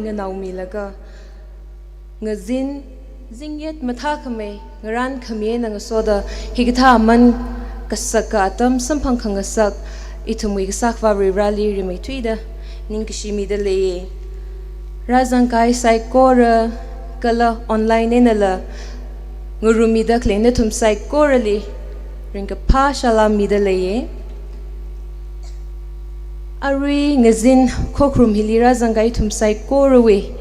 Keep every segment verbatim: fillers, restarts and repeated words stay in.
nganaomilaga, ngazin zingyet mathākhamei ngarān khami eina ngasoda hikathā aman kasaka atam samphang khangasak ithumwui Kasā Akhava Varivarāli rimeithuida ningkashi mida leiya. Rāzangkahai saikora kala online einala ngarummida khalei nathum saikorali ringkaphā salām mida leiya. Arui ngazin khokharum hili rāzangkahai ithum saikorawui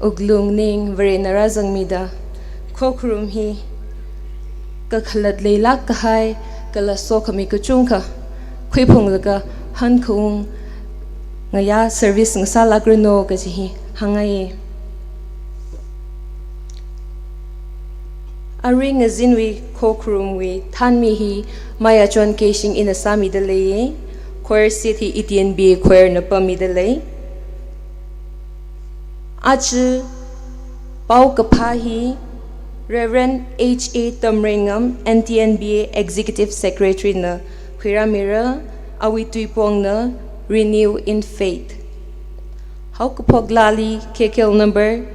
wuklung ning Varena rāzangmida khokharum hi kakhalat leilāk kahai kala sokhami kachungkha khuiphunglaga hankaung ngayā service ngasālākranu kaji hi hāngngaiya. Arui ngazinwui khokharumwui thānmi hi Mayachon Keishing ina sāmida leiya. Choir seat hi E T N B A choir na pammida lei. Aja paokaphā hi Reverend H A Tamreingam, N T N B A Executive Secretary na khuirāmira, awui tuipongna Renew in Faith. Haokaphok laali K K L number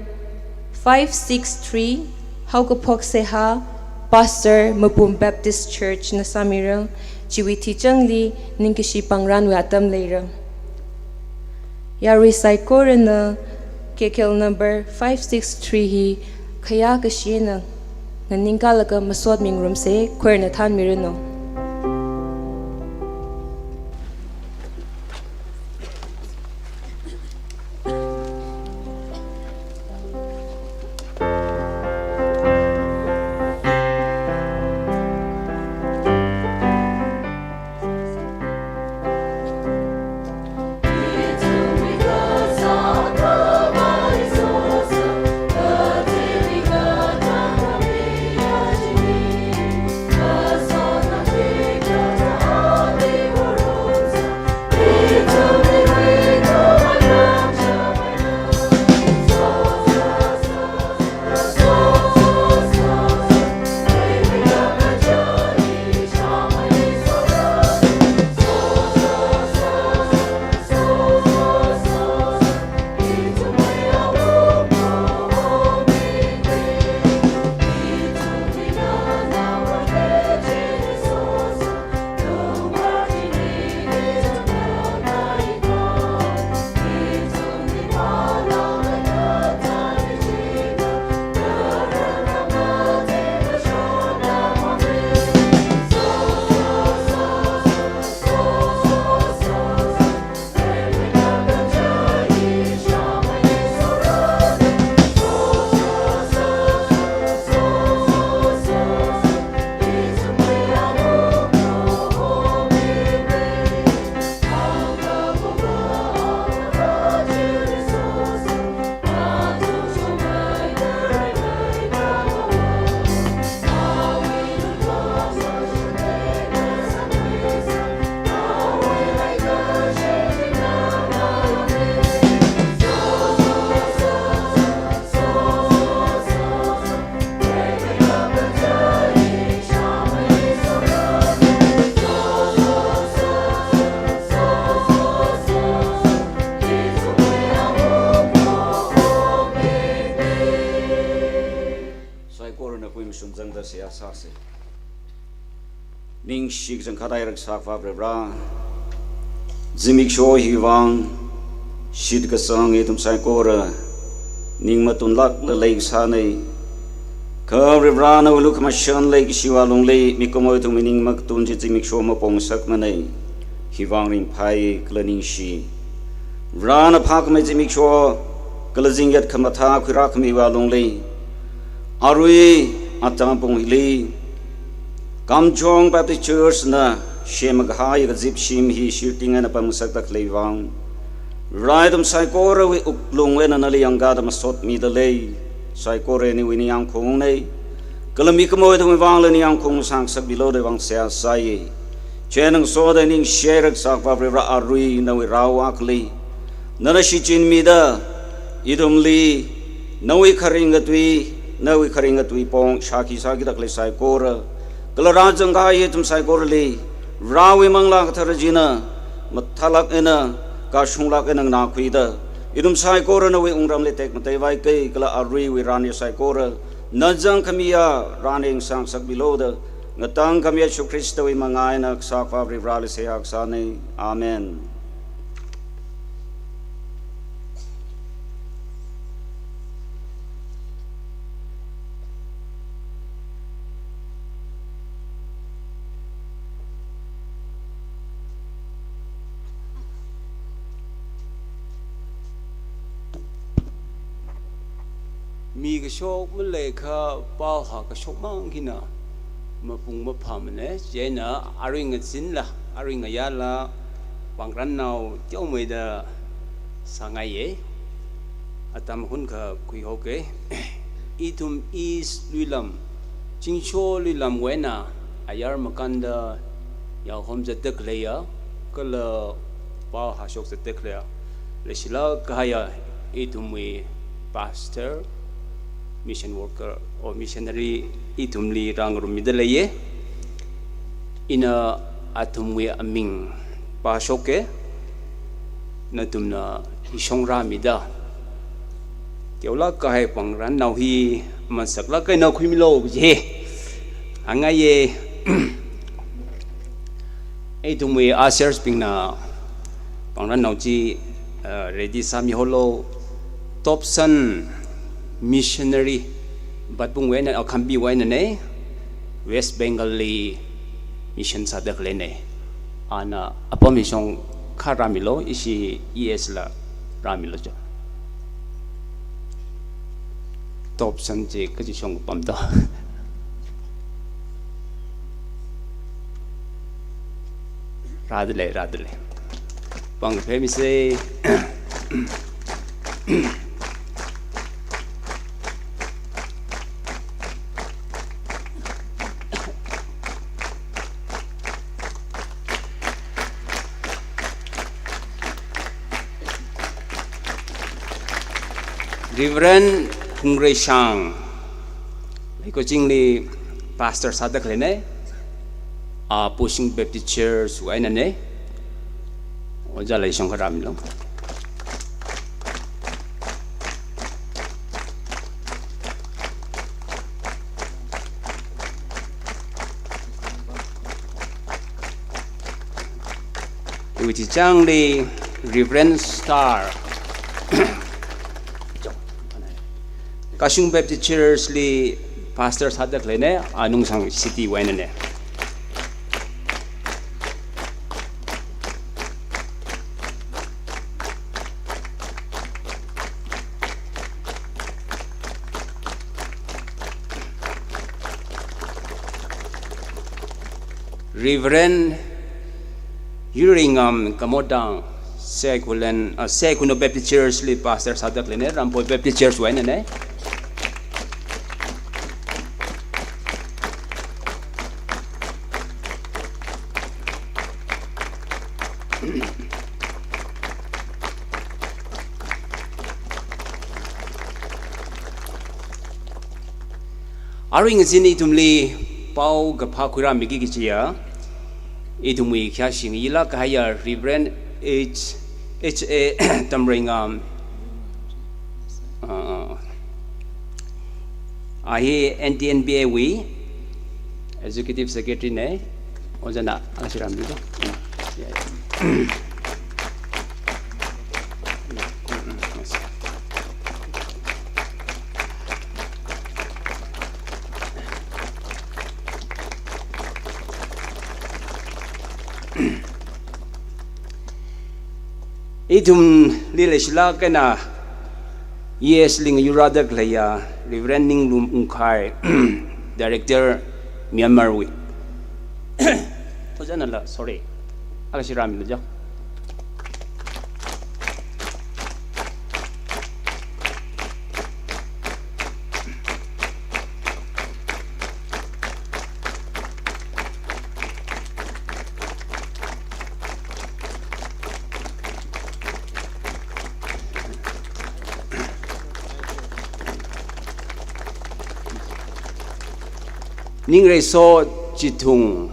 five six three, haokaphok seihā Pastor Mapum Baptist Church na sāmira, chiwui thichangli ningkashi pangrānwui atam leira. Yarui saikorana K K L number five six three hi khayākashi eina nganingkalaga masot mingarumsa, choir na thānmiranu. Saikorana khuimashun zangda seihā sāsa. Ningshi kachangkhat hai Raksa Akhava Varivarā, zimiksho hiwui vang shitkasang ithum saikora ning matunlākla leisāna. Kha Varivarā nawui lukhamashan leikashiwui alungli mikumo ithumwui ning makatun chi zimiksho mapongsakmana. Hiwui vang ringphai kala ningshi. Varivarāna phākhamei zimiksho kala zingyat khamathā khuirākhamiwui alungli, arui atamkaphung hili Kamjong Baptist Church na semkahai kazip shim hi shirting eina pamngasakda khalei vang, Varivarā ithum saikorawui wuklung eina nali yangkāda masot mida lei. Saikora nawui ningyāng khaungna. Kala mikumo ithumwui vangla ningyāng khaung sāngasakmilu da vang seihā sāya. Chieina ngasoda ningshi Raksa Akhava Varivarā, arui nawui rao akhali nana shichinmida, ithumli nawui kharinga tui, nawui kharinga tuipong shākhi sākida khalei saikora, kala rāzangkahai ithum saikorali Varivarāwui Manglā Kathara china mathālāk eina, kashunglāk eina nganākhuida, Ithum saikora nawui wungramli tekmatei vāki kala aruiwui rani saikora, na zangkhamiya rani ngasangsakmilu da, ngatangkhamiya Jishu Khristawui mangā eina Kasā Akhava Varivarāli seihā kasāna. Amen. Mi kashok maleikha pao hākashok mang hina mapung maphāmana, chieina arui ngazinla, arui ngayāla, pāngrannao teomeida sāngaiya. Atam hunkha khuihoka. Ithum East Luilam, Chingsho Luilamwui eina ayar makānda yaohom zatda khaleiya, kala pao hāshok zatda khaleiya, leishilāk kahaiya ithumwui pastor, mission worker, or missionary ithumli rāngarummida leiya. Ina athumwui aming pāshoka, nathumna hishong rāmida, teolāk kahai pāngrannao hi aman saklāk eina khuimilu kaji hi hāngngaiya. Ithumwui ushers bingna pāngrannao chi, uh, ready sāmiholu. Topson missionary, Batpungwui eina, uh, Khambiwui einana, West Bengal li mission sāda khaleina. Ana apam hishong kha rāmilu, ishi E S la rāmilu jo. Topson chi kachi shong pamda. Rādalei, rādalei. Pāngphei misa. Reverend Phungreishang, Leikochingli pastor sāda khaleina, a Pushing Baptist Church wui einana, ojā leishong kha rāmilu. Iwui chichangli Reverend Star, Kashung Baptist Church li pastor sāda khaleina, a Nungsang City wui einana. Reverend Yuringam Kamodang, Saikul and, uh, Saikul Baptist Church li pastor sāda khaleina, Rampoi Baptist Church wui einana. Arui ngazin ithumli paokaphā khuirāmiki kajiya, ithumwui khayāshi ngayilāk kahaiya Reverend H, H A Tamreingam, uh, a hi N T N B A wui Executive Secretary na, ojāna, akha shirāmilu. Ithumli leishilāk eina E S li ngayurāda khaleiya Reverend Ninglum Ungkhai, Director Myanmar wui. Ojānala, sorry. Akha shirāmilu jo. Ningreiso Chithung,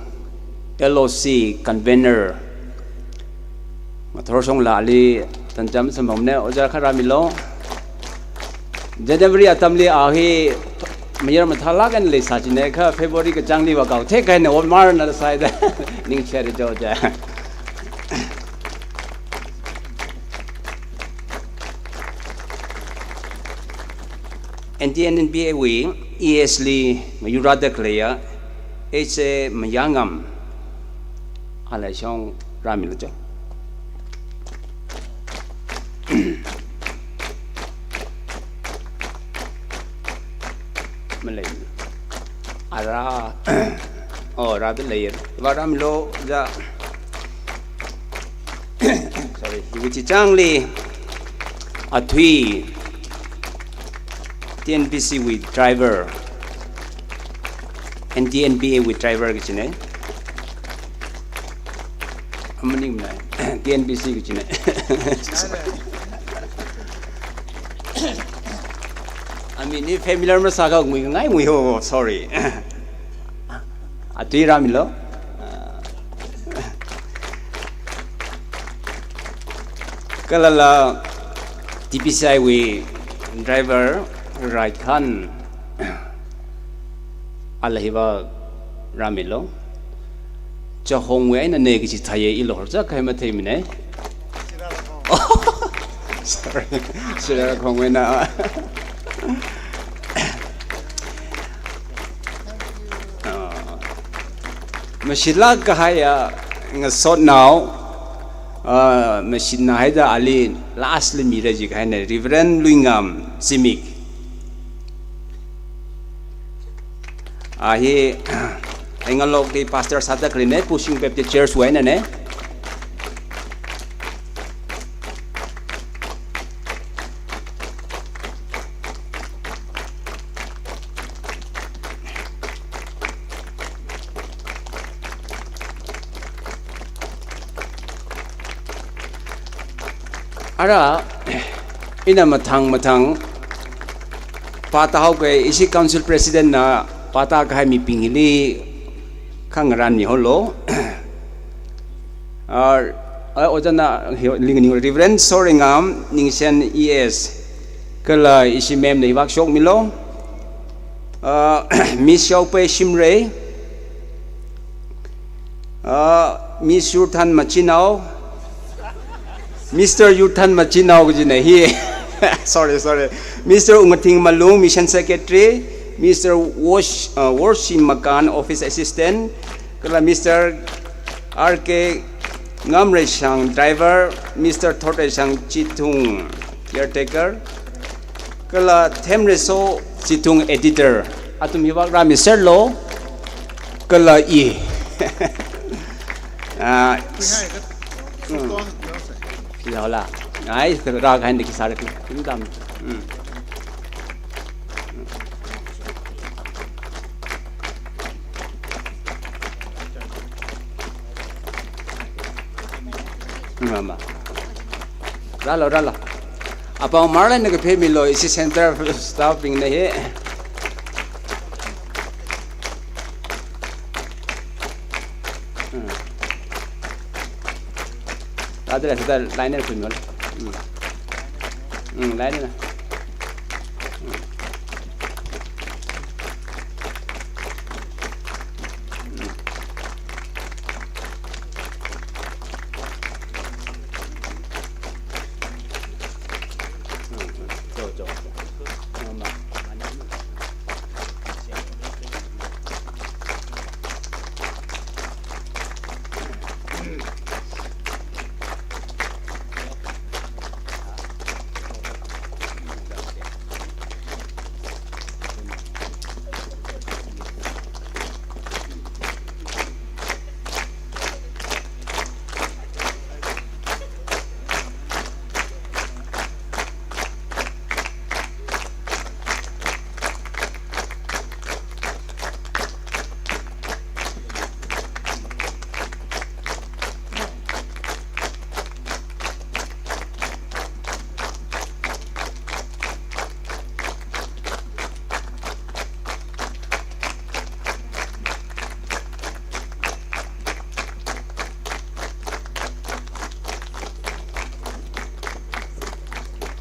L O C Convener, ngathor shongla ali Thanjam samphangne, ojā kha rāmilo. January atamli a hi mayar mathālāk eina leisā chine kha February kachāngli va kau thek kahaina omarna sāida. Ningshida jo ojā. N T N B A wui E S li ngayurrāda khaleiya H A Mayangam. Ala shong rāmilo jo. Malei. Ara. Oh, rāda lei. Vāram lo ja. Sorry. Iwui chichāngli athui T N B C wui driver, N T N B A wui driver kachine. Amaningmana, T N B C kachine. Amini familiar masākha ngui ngai ngui ho, sorry. Atui rāmilo. Kala la T P C I wui driver Raikhan. Ala hiva rāmilo. Chahongwui einane kachi thāye ilo horcha kahai matheimane. Sorry. Shirara khongwena. Ah. Mashitlāk kahaiya ngasotnao, ah, mashitna haida ali last li mira ji kahaina Reverend Luingam Zimik. A hi, Engalok li pastor sāda khalei ne, Pushing Baptist Church wui einane. Ara, ina mathang mathang, pāta haoke, ishi Council President na pāta kahai mibing hili khangarān miholo. Ah, ah, ojāna hi, ling ning Reverend Soringam Ningshen E S. Kala ishi ma'am na hivāk shokmilo. Ah, Miss Shaopei Shimray. Ah, Miss Yurthan Machinao. Mister Yurthan Machinao kajina hi. Sorry, sorry. Mister Ungathing Malung, Mission Secretary. Mister Wosh, ah, Worshim Makan, Office Assistant. Kala Mister R K Ngamreishang, driver. Mister Thotreishang Chithung, caretaker. Kala Themreso Chithung, editor. Athum hivāk rāmiserlo. Kala i. Ah, hmm. Yaola. Ai, rākahaina khi sāra khi. Tingdam. Hmm. Mama. Rālo, rālo. Apong Marlin na kaphemilo, ishi center staff bingna hi. Hmm. Rāda, rāda, line na khuimilo. Hmm. Hmm, line na. Hmm.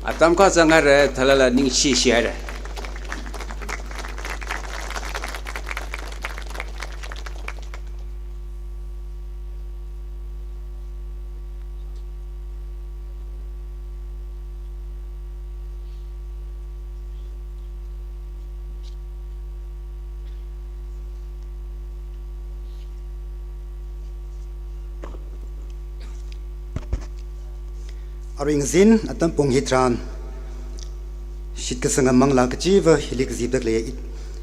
Atam kazang haira, thalala ningshi shihaira. Aring zin atam pung hitharan, shitkasanga manglā kachiva hili kazipda khalei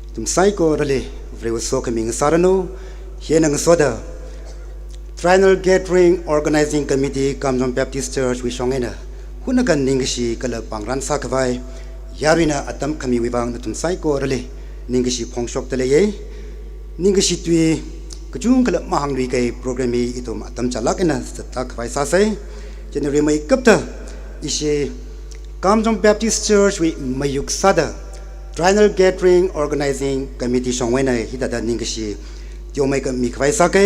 ithum saikorali Varewui sokhami ngasāranu. Hieina ngasoda Triennial Gathering Organizing Committee, Kamjong Baptist Church wui shong eina hunakha ningkashi kala pāngran sākhavai yaruina atam khamiwui vang nathum saikorali ningkashi phongshokda leiya. Ningkashi tui kachungkhala mahāngluikahai program hi ithum atam chālāk eina zatda khavai sāsa. Chieina rimeikapta ishi Kamjong Baptist Church wui mayuk sāda Triennial Gathering Organizing Committee shongwui eina hithāda ningkashi teomeikha mikhavai sāka.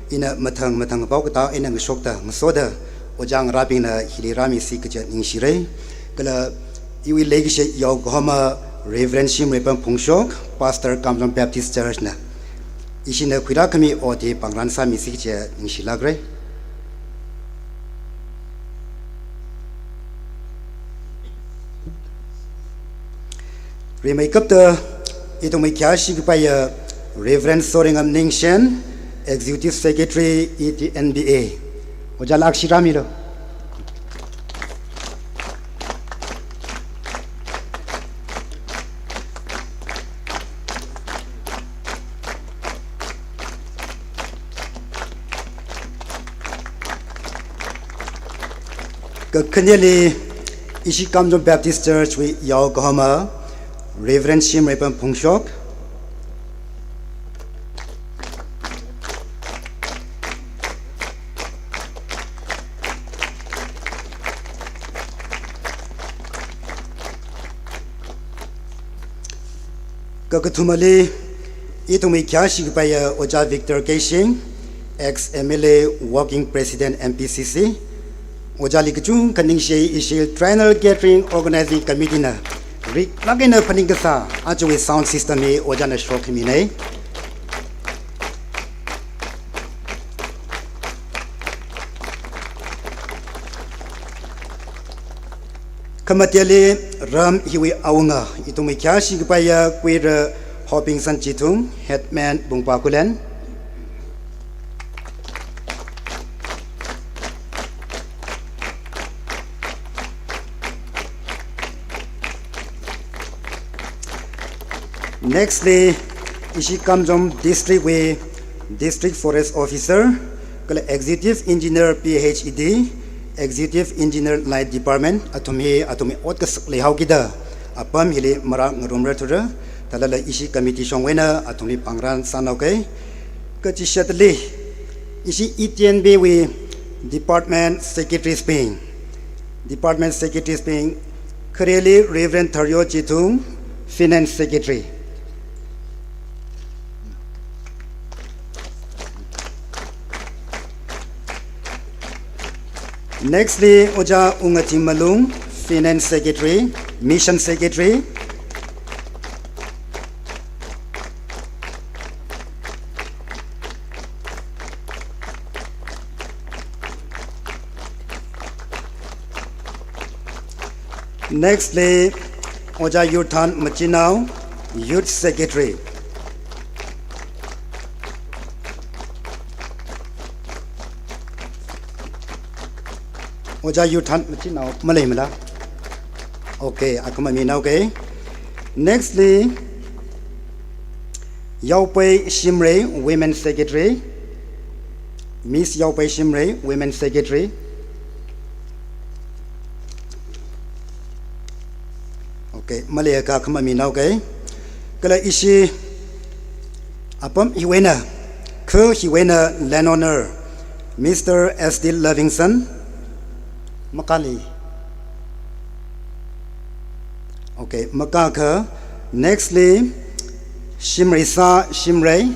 Ina mathang mathang pao katā eina ngashokda ngasoda ojā ngarābingna hili rāmisi kaja ningshira. Kala iwui leikashi yaokahoma Reverend Shimreipam Phungshok, Pastor, Kamjong Baptist Church na ishina khuirākhami ot hi pāngran sāmisi kaja ningshilākra. Rimeikapta ithumwui khayāshi kapaiya Reverend Soringam Ningshen, Executive Secretary, E T N B A. Ojā lākshi rāmilu. Kakhaneli ishi Kamjong Baptist Church wui yaokahoma Reverend Shimreipam Phungshok. Kakathumali, ithumwui khayāshi kapaiya Ojā Victor Keishing, ex M L A, Working President, M P C C. Ojāli kachungkha ningshi, ishi Triennial Gathering Organizing Committee na riklāk eina phaning kasā ajawui sound system hi ojāna shokhamina. Khamateli ram hiwui awunga, ithumwui khayāshi kapaiya Kuira Hopingson Chithung, Headman Bungpa Khullen. Nextly, ishi Kamjong District wui District Forest Officer, kala Executive Engineer P H E D, Executive Engineer Light Department, athum hi athumwui ot kasak leihaokida apam hili marāngarumrarthura, thalala ishi committee shongwui eina athumli pāngran sānaoka. Kachishatli, ishi E T N B wui Department Secretaries bing, Department Secretaries bing, khareli Reverend Tharyo Chithung, Finance Secretary. Nextly, Ojā Ungathing Malung, Finance Secretary, Mission Secretary. Nextly, Ojā Yurthan Machinao, Youth Secretary. Ojā Yurthan Machinao maleimala? Okay, akhama minaoka. Nextly, Yaopei Shimrei, Women Secretary. Miss Yaopei Shimrei, Women Secretary. Okay, maleiakha akhama minaoka. Kala ishi apam hiwui eina, kha hiwui eina landowner, Mister S D Livingstone, makāli. Okay, makākha. Nextly, Shimreisā Shimrei.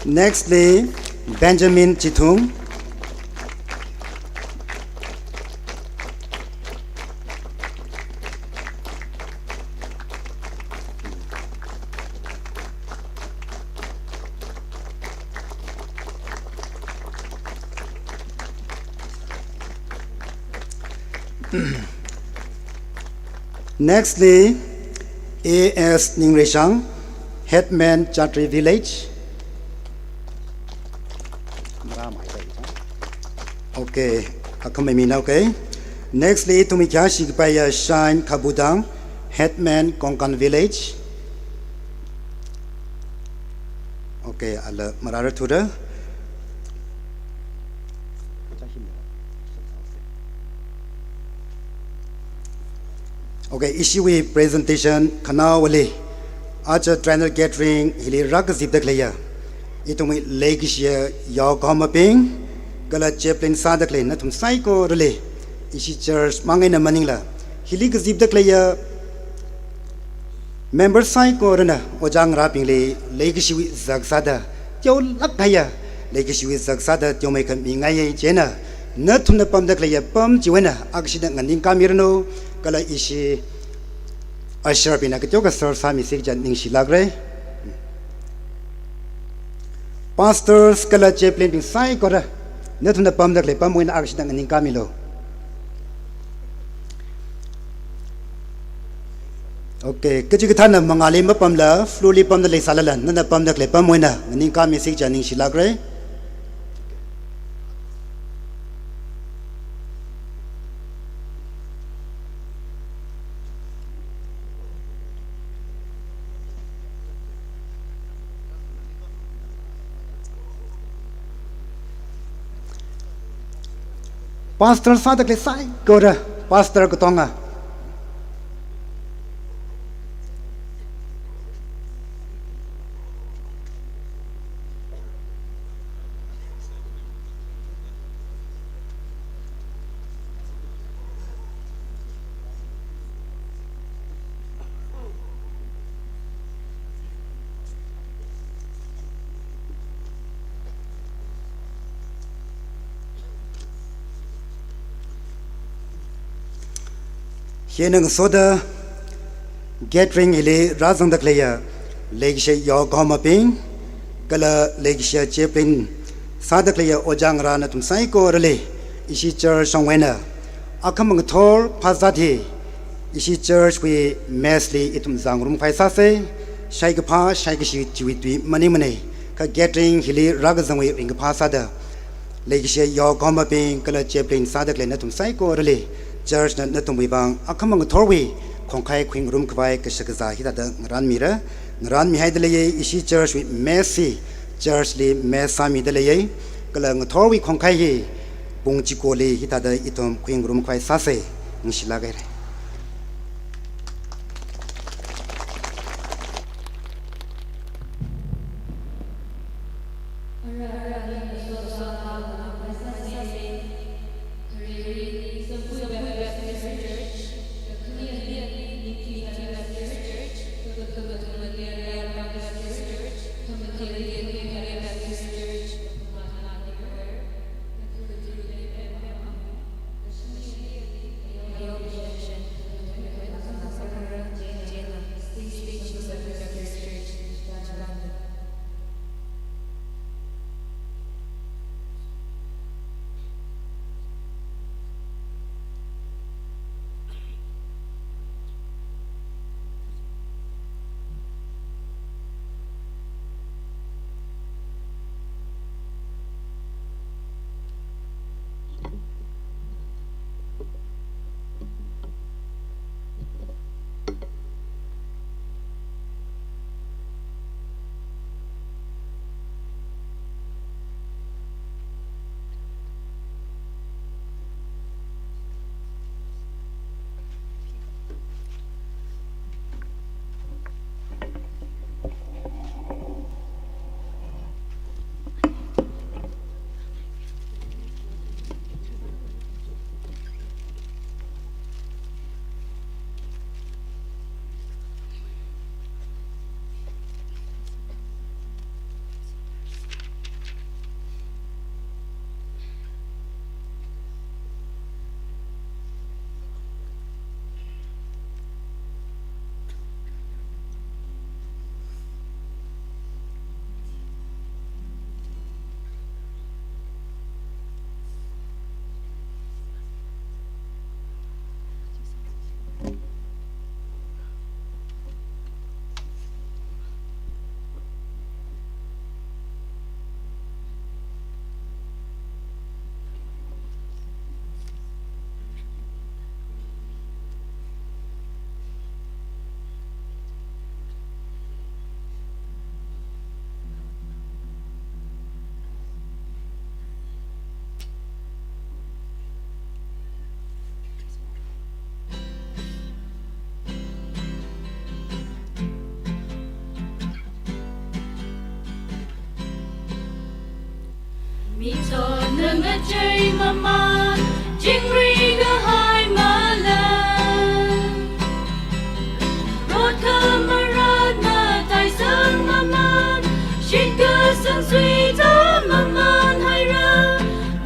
Nextly, Benjamin Chithung. Nextly, A S Ningreishang, Headman Chatri Village. Okay, akhama mina, okay. Nextly, ithumwui khayāshi kapaiya Shine Khabudang, Headman Konkan Village. Okay, ala marāra thura. Okay, ishiwui presentation khanaowali, aja triennial gathering hili rākazipda khaleiya ithumwui leikashiya yaokahomabing, kala chaplain sāda khalei nathum saikorali, ishi church mang eina maningla, hili kazipda khaleiya member saikorana ojā ngarābingli leikashiwui zak sāda teolāk kahaiya, leikashiwui zak sāda teomeikha mingaiya. Chieina nathumna pamda khaleiya pam chiwui eina akashida nganingkāmiranu, kala ishi usher bingna kateokha serve sāmisi kaja ningshilākra. Pastors kala chaplain bing saikora, nathumna pamda khalei pamwui eina akashida nganingkāmilu. Okay, kachikathāna mangāli mapamla, floor li pamda leisālala, nana pamda khalei pamwui eina nganingkāmisi kaja ningshilākra. Pastor sāda khalei saikora, Pastor katonga. Hi eina ngasoda gathering hili rāzangda khaleiya leikashiya yaokahomabing, kala leikashiya chaplain sāda khaleiya ojā ngarā nathum saikorali, ishi church shongwui eina akhama ngathor phāzat hi ishi church wui mess li ithum zāngarumkhavai sāsa. Shaikaphā shaikashi chiwui tui maningmana, kha gathering hili rākazangwui ringkaphā sāda, leikashiya yaokahomabing kala chaplain sāda khalei nathum saikorali, church na nathumwui vang akhama ngathorwui khongkhai khuingarumkhavai kashakazā hithāda ngarānmira. Ngarānmihaida leiya, ishi church wui mess hi church li mess sāmida leiya, kala ngathorwui khongkhai hi pung chikoli hithāda ithum khuingarumkhavai sāsa. Ningshilāk haira. Nana chei maman, chingri kahai malam. Rot kamarat mataisang maman, shitkasang suita maman haira.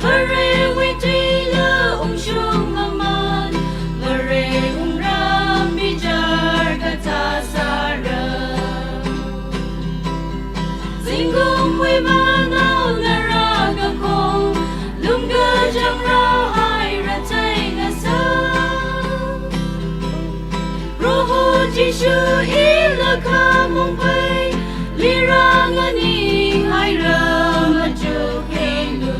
Varewui tuila ungshung maman, Vare wungram bichar kathā sāra. Zingkumwui vānao nara kakhong, lungkachang rāhaira theingasā. Proho Jishu ila khamong phei, lira nganing haira machuk helu.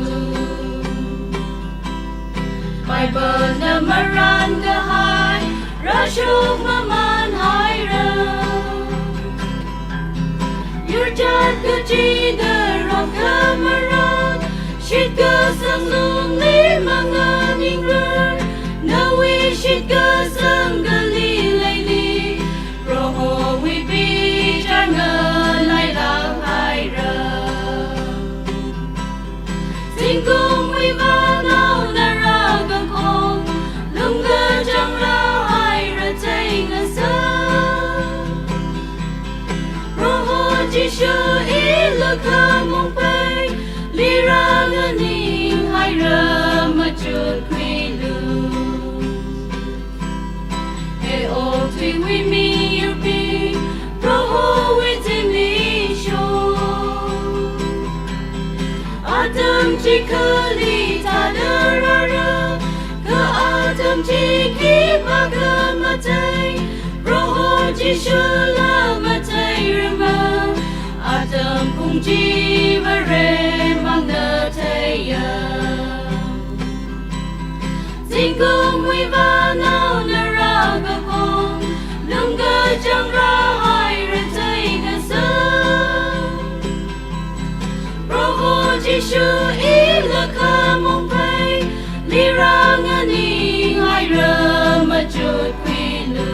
Bible na maran kahai, rashok maman haira. Yurchat kachida rok kamaran, shitkasang lungli manganingra. Nawui shitkasang Galileeli, Prohowui bichar nganailāk haira. Zingkumwui vānao nara kakhong, lungkachang rāhaira theingasā. Proho Jishu ila khamong phei, lira nganing haira machuk khuilu. He okathuiwui miyurbing, Prohowui zimiksho. Atam chikhali thāda rāra, kha atam chikhi pākhamatei, Proho Jishula matheirama. Atam phung chi Varemangna theiya. Zingkumwui vānao nara kakhong, lungkachang rāhaira theingasā. Proho Jishu ila khamong phei, lira nganing haira machuk khuilu.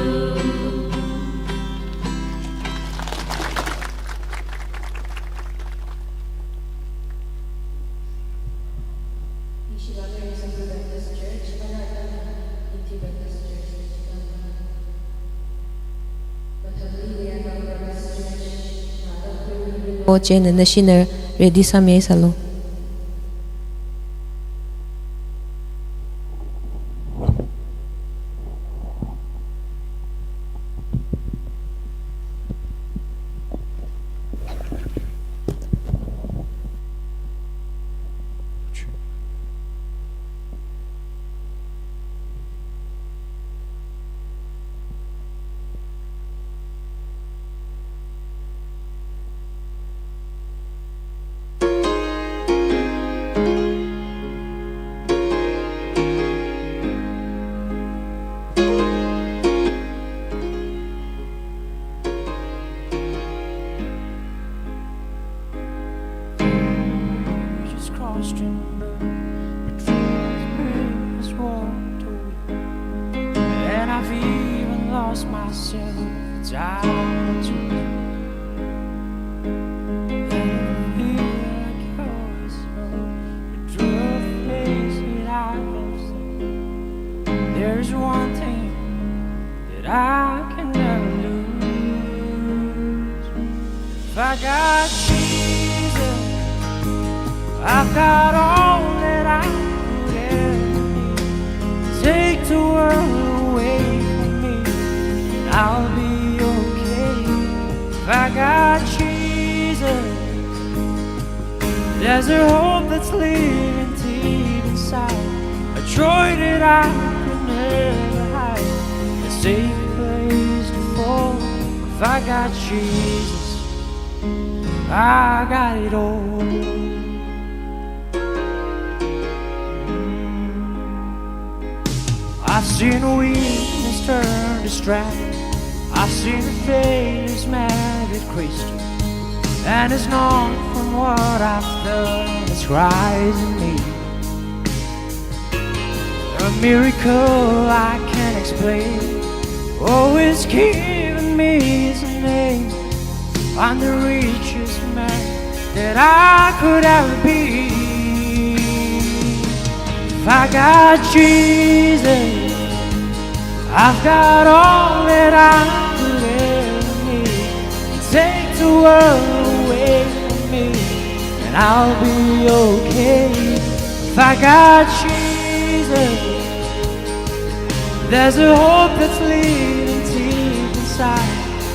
O, chieina nashi na ready sāmi sālu. Just crossed Trinbur, but Trinbur's bridge was walked away. And I've even lost myself a time or two. Then I feel like yours, so the truth is that I have seen. There's one thing that I can never lose. If I got Jesus, I've got all that I could ever need. Take the world away from me, and I'll be okay. If I got Jesus, there's a hope that's living deep inside, a joy that I could never hide, a safe place to fall. If I got Jesus, I got it all. I've seen weakness turn to strength. I've seen failures made with Christ. And it's not from what I've done, it's Christ in me. A miracle I can't explain. Oh, it's given me His name. I'm the richest man that I could ever be. If I got Jesus, I've got all that I could ever need. Take the world away from me, and I'll be okay. If I got Jesus, there's a hope that's living deep inside,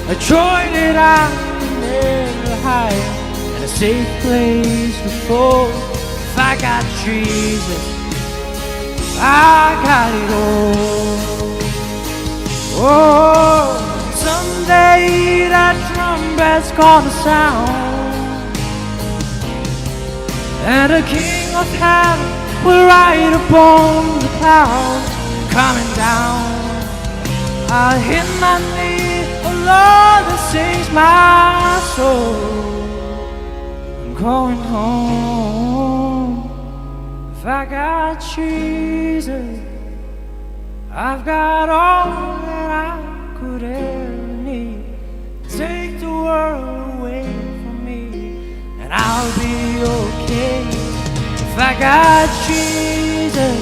a joy that I can never hide, and a safe place to fall. If I got Jesus, I got it all. Oh, someday that trumpet's gonna sound, and the King of Heaven will ride upon the clouds coming down. I'll hit my knee, oh Lord, and sings my soul, I'm going home. If I got Jesus, I've got all that I could ever need. Take the world away from me, and I'll be okay. If I got Jesus,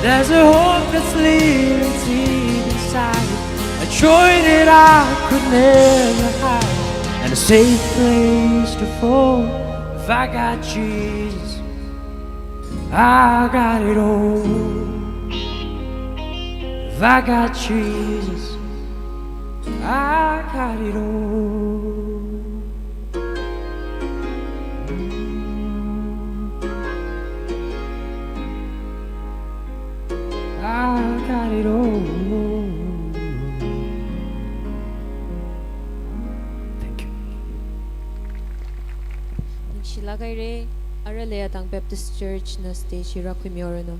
there's a hope that's living deep inside, a joy that I could never hide, and a safe place to fall. If I got Jesus, I got it all. If I got Jesus, I got it all. I got it all. Thank you. Ningshilāk haira, arui Leiyatang Baptist Church na stage hi rākhuimihaoranu.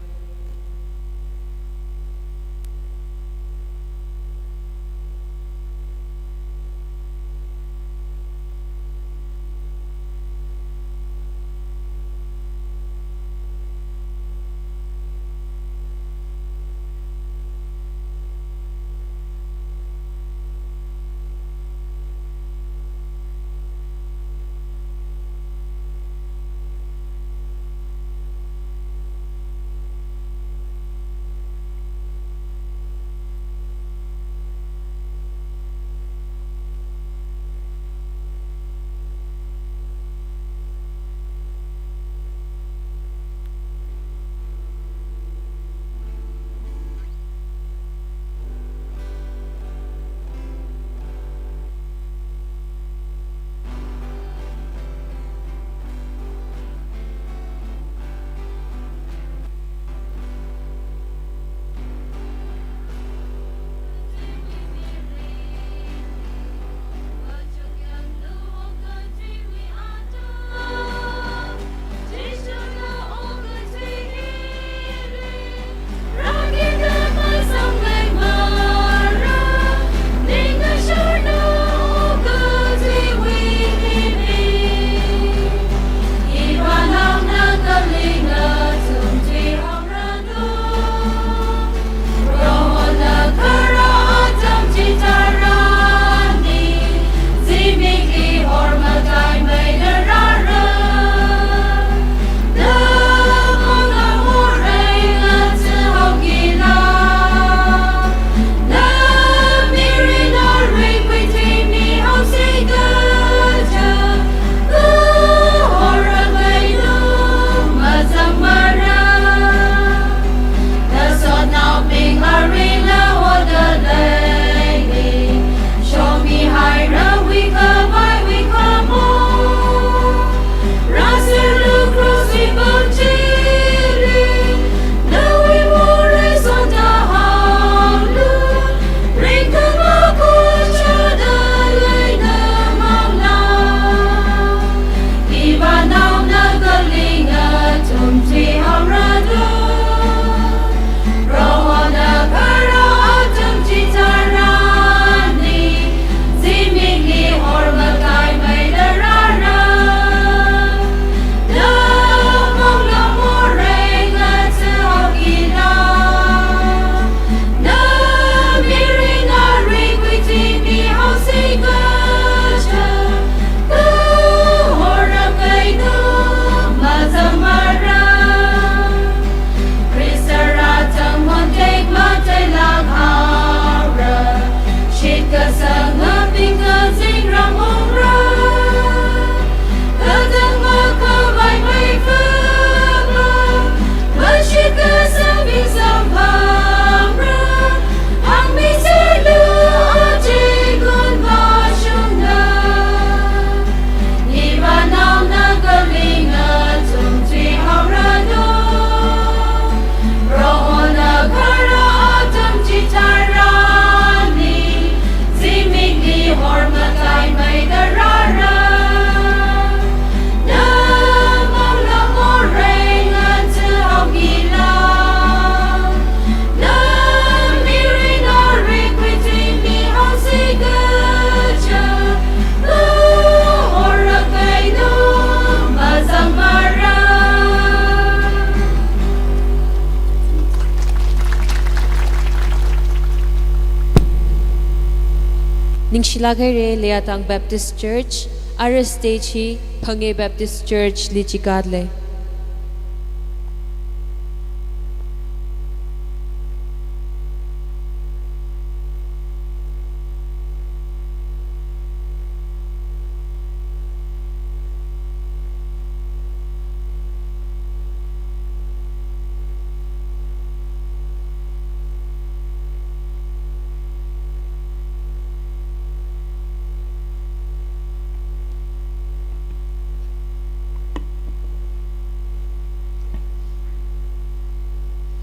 Ningshilāk haira, Leiyatang Baptist Church, ara stage hi Phangei Baptist Church li chikatli.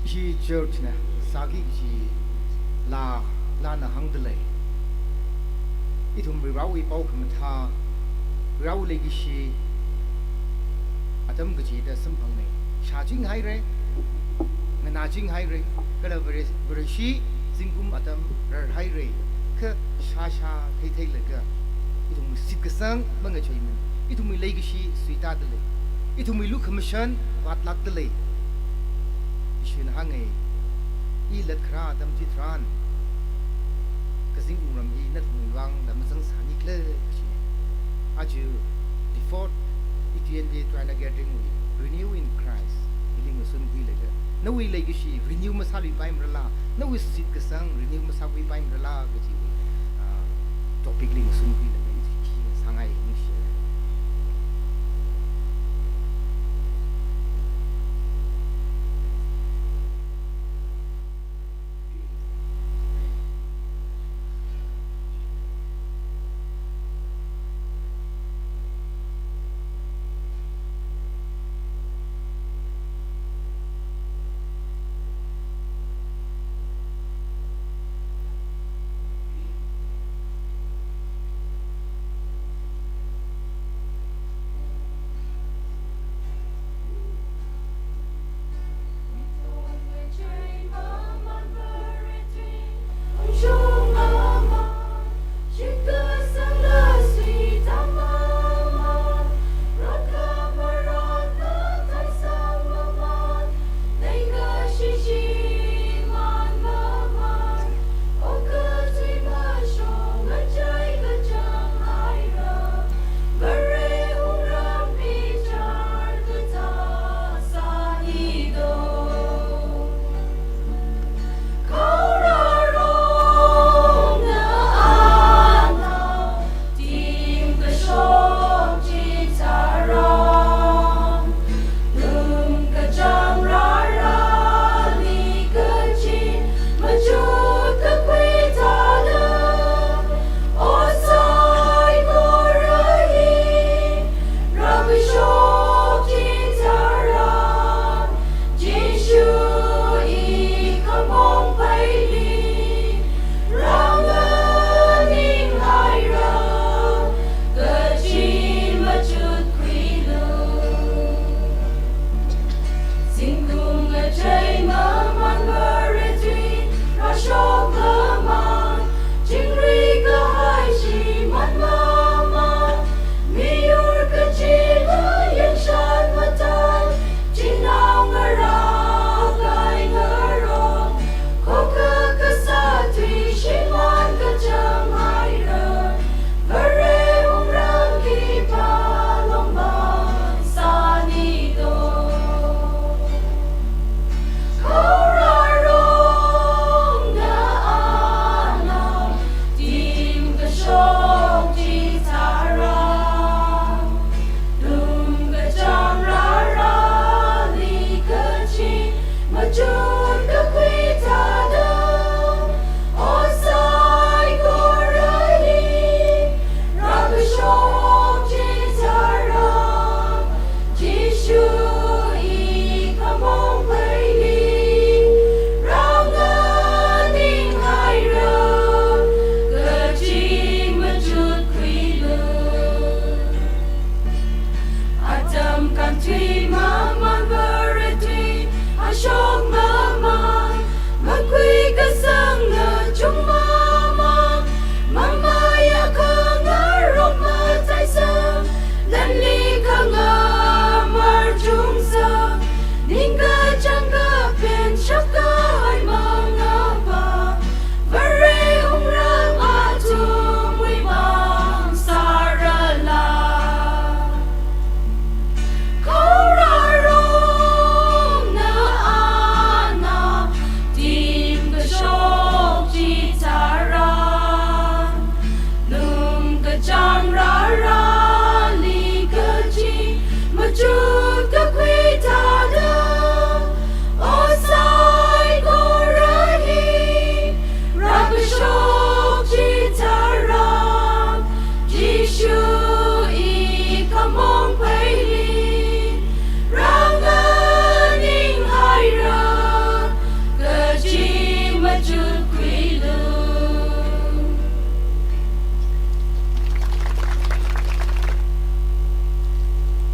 Ishi church na sāki kaji laa, laana hāngdalei. Ithum Varivarāwui pao khamathā, Varivarāwui leikashi atam kachida samphanga. Shāching haira, nganāching haira, kala Vare-, Vareshi zingkum atam rarhaira, kha shāshā theitheilaga, ithumwui shitkasang mangacheimana, ithumwui leikashi suitāda lei, ithumwui lukhamashan vātlākda lei. Ishina hānga, i latkharā atam chitharan, kazing wungram hi nathumwui vangla mazangsāni khala kajina. Aja, before E T N P China Gathering wui Renew in Christ hili ngasothuilaga, nawui leikashi renew masāluipaimarala, nawui shitkasang renew masākhuipaimarala kajiwui, ah, topic li ngasothuilaga, i khi ngasāngai ningshi.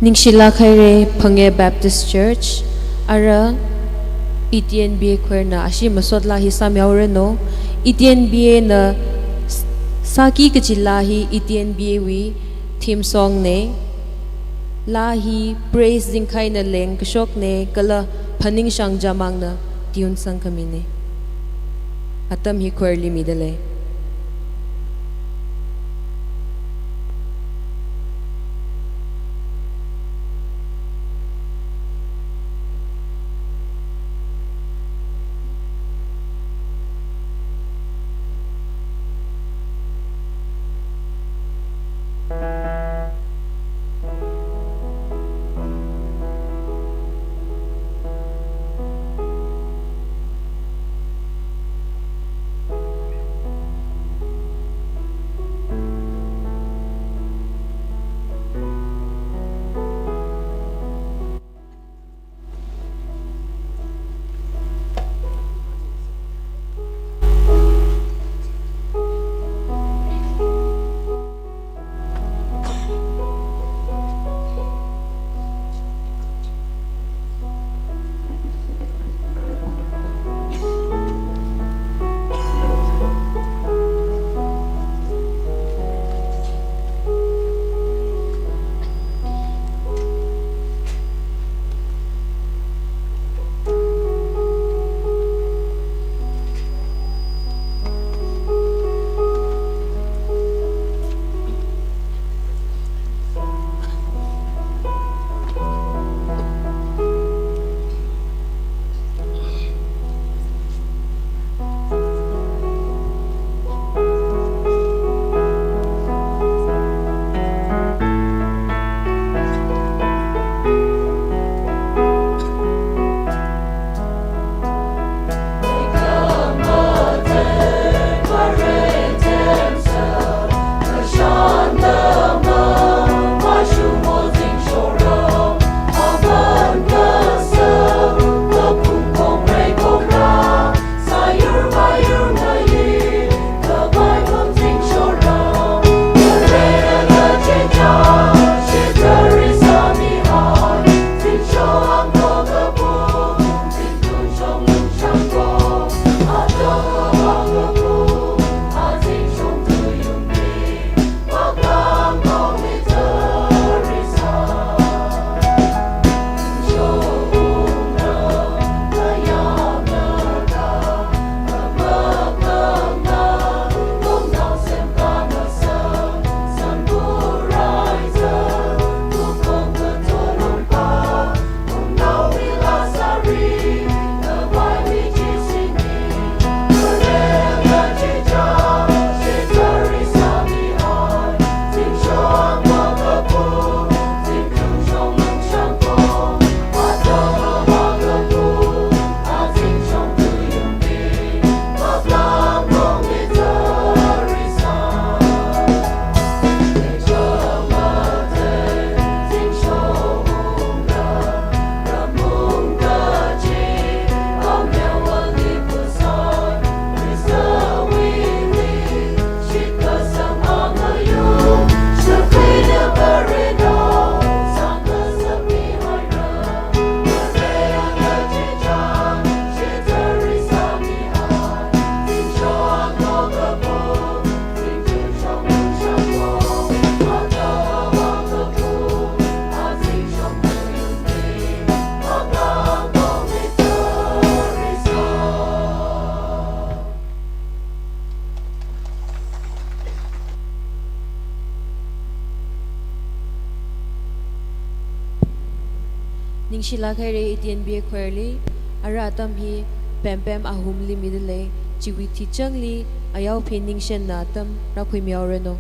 Ningshilāk haira Phangē Baptist Church, ara E T N B A choir na ashi masot laa hi sāmihaoranu. E T N B A na s-, sāki kachi laa hi E T N B A wui theme song na. Laa hi praise zingkhaina leng kashokna kala phaningshang jamangna tune sangkhamina. Atam hi choir li midalei. Ningshilāk haira E T N B A choir li, ara atam hi pempem ahumli midalei, chiwui thuichangli ayao phi ningshenna atam rākhuimihaoranu.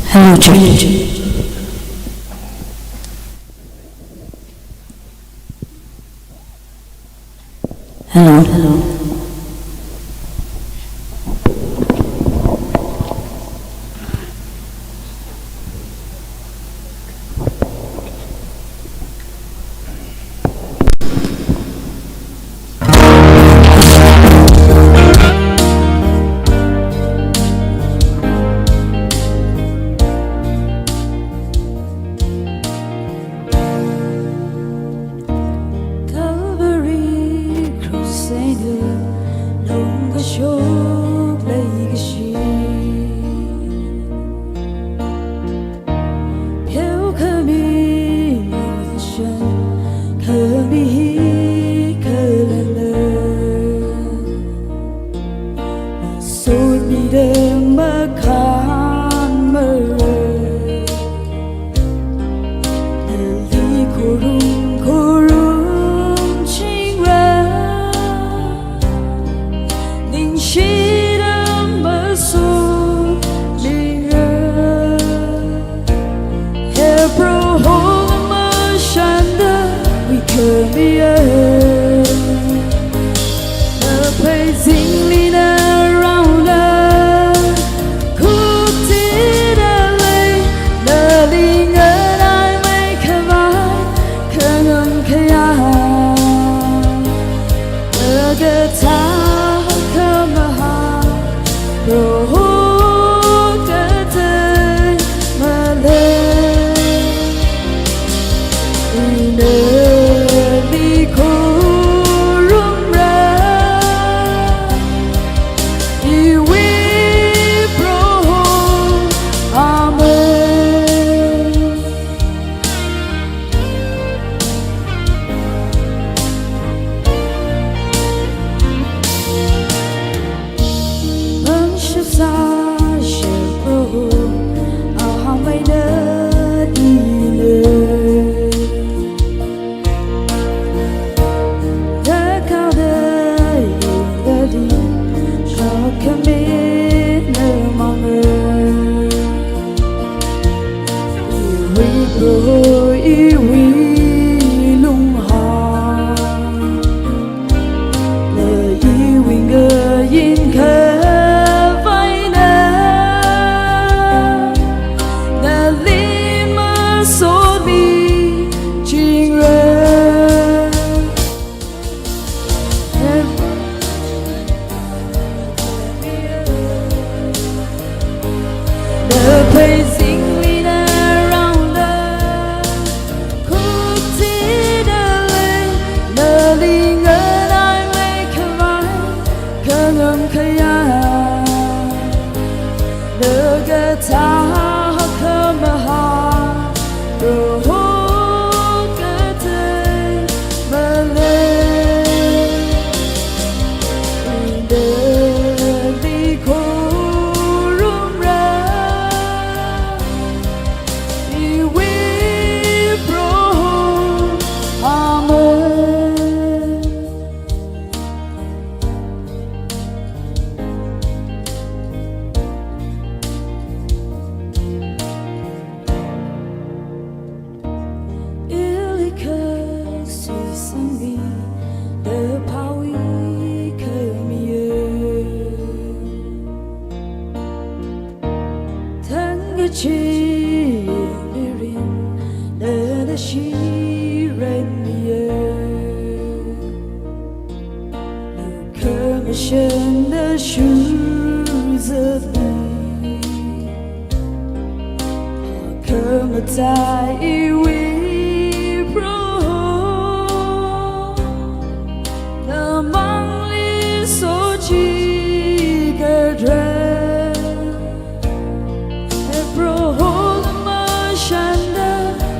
Hello, church. Hello. Hello. Calvary Crusade, lungkashok leikashi. Pheokhami mashun, khami hi khalala. Sotmida makhan mara. Nali khorum khorum chingra. Ningshida masotmira. He Proho mashanda wikhamiya. Naphei zingli naraona, khuktida lei, nali nganaimeikhavai, khangam khayā. Nagathā khamahā, Proho katei malei. Ina nali khorumra, iwui Proho. Amen. Pangshap sāshap Proho, ahānmei nali lei. Darkār da yangdadi, shākhami na mangei. Iwui Proho, iwui lunghāng, na iwui ngayin khavaina, nali masotmichingra. Naphei zingli naraona, khuktida lei, nali nganaimeikhavai, khangam khayā. Nagathā khamahā, Proho katei malei. Ina nali khorumra, iwui Proho. Amen. Shanda shuzabi. Kamatai iwi Proho. Namangli sochikadra. Proho lama shanda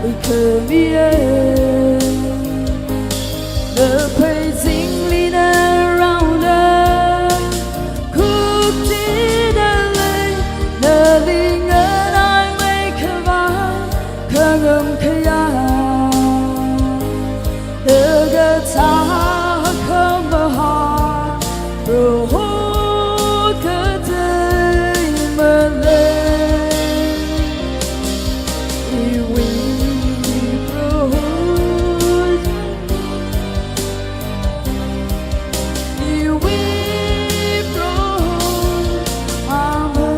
wikamiya. Naphei zingli naraona. Kuktidalei, nalinganai meikhavai, khangamkhayā. Naga thā khamahā, Proho katei malei. Iwi Proho, iwi Proho. Amen.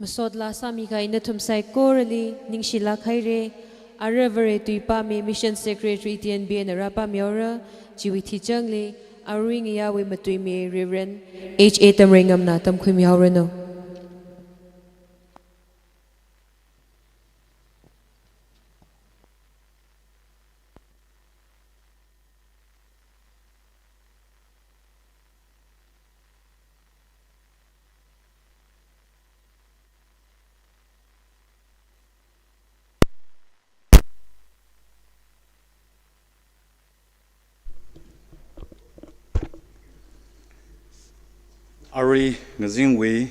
Masot laa sāmikahai nathum saikorali ningshilāk haira. Ara Vare tui pāmi Mission Secretary T N B A na rāpāmihaora. Chiwui thichangli arui ngayāwui matuimi Reverend H A Tamreingamna tamkhuimihaoranu. Arui ngazingwui,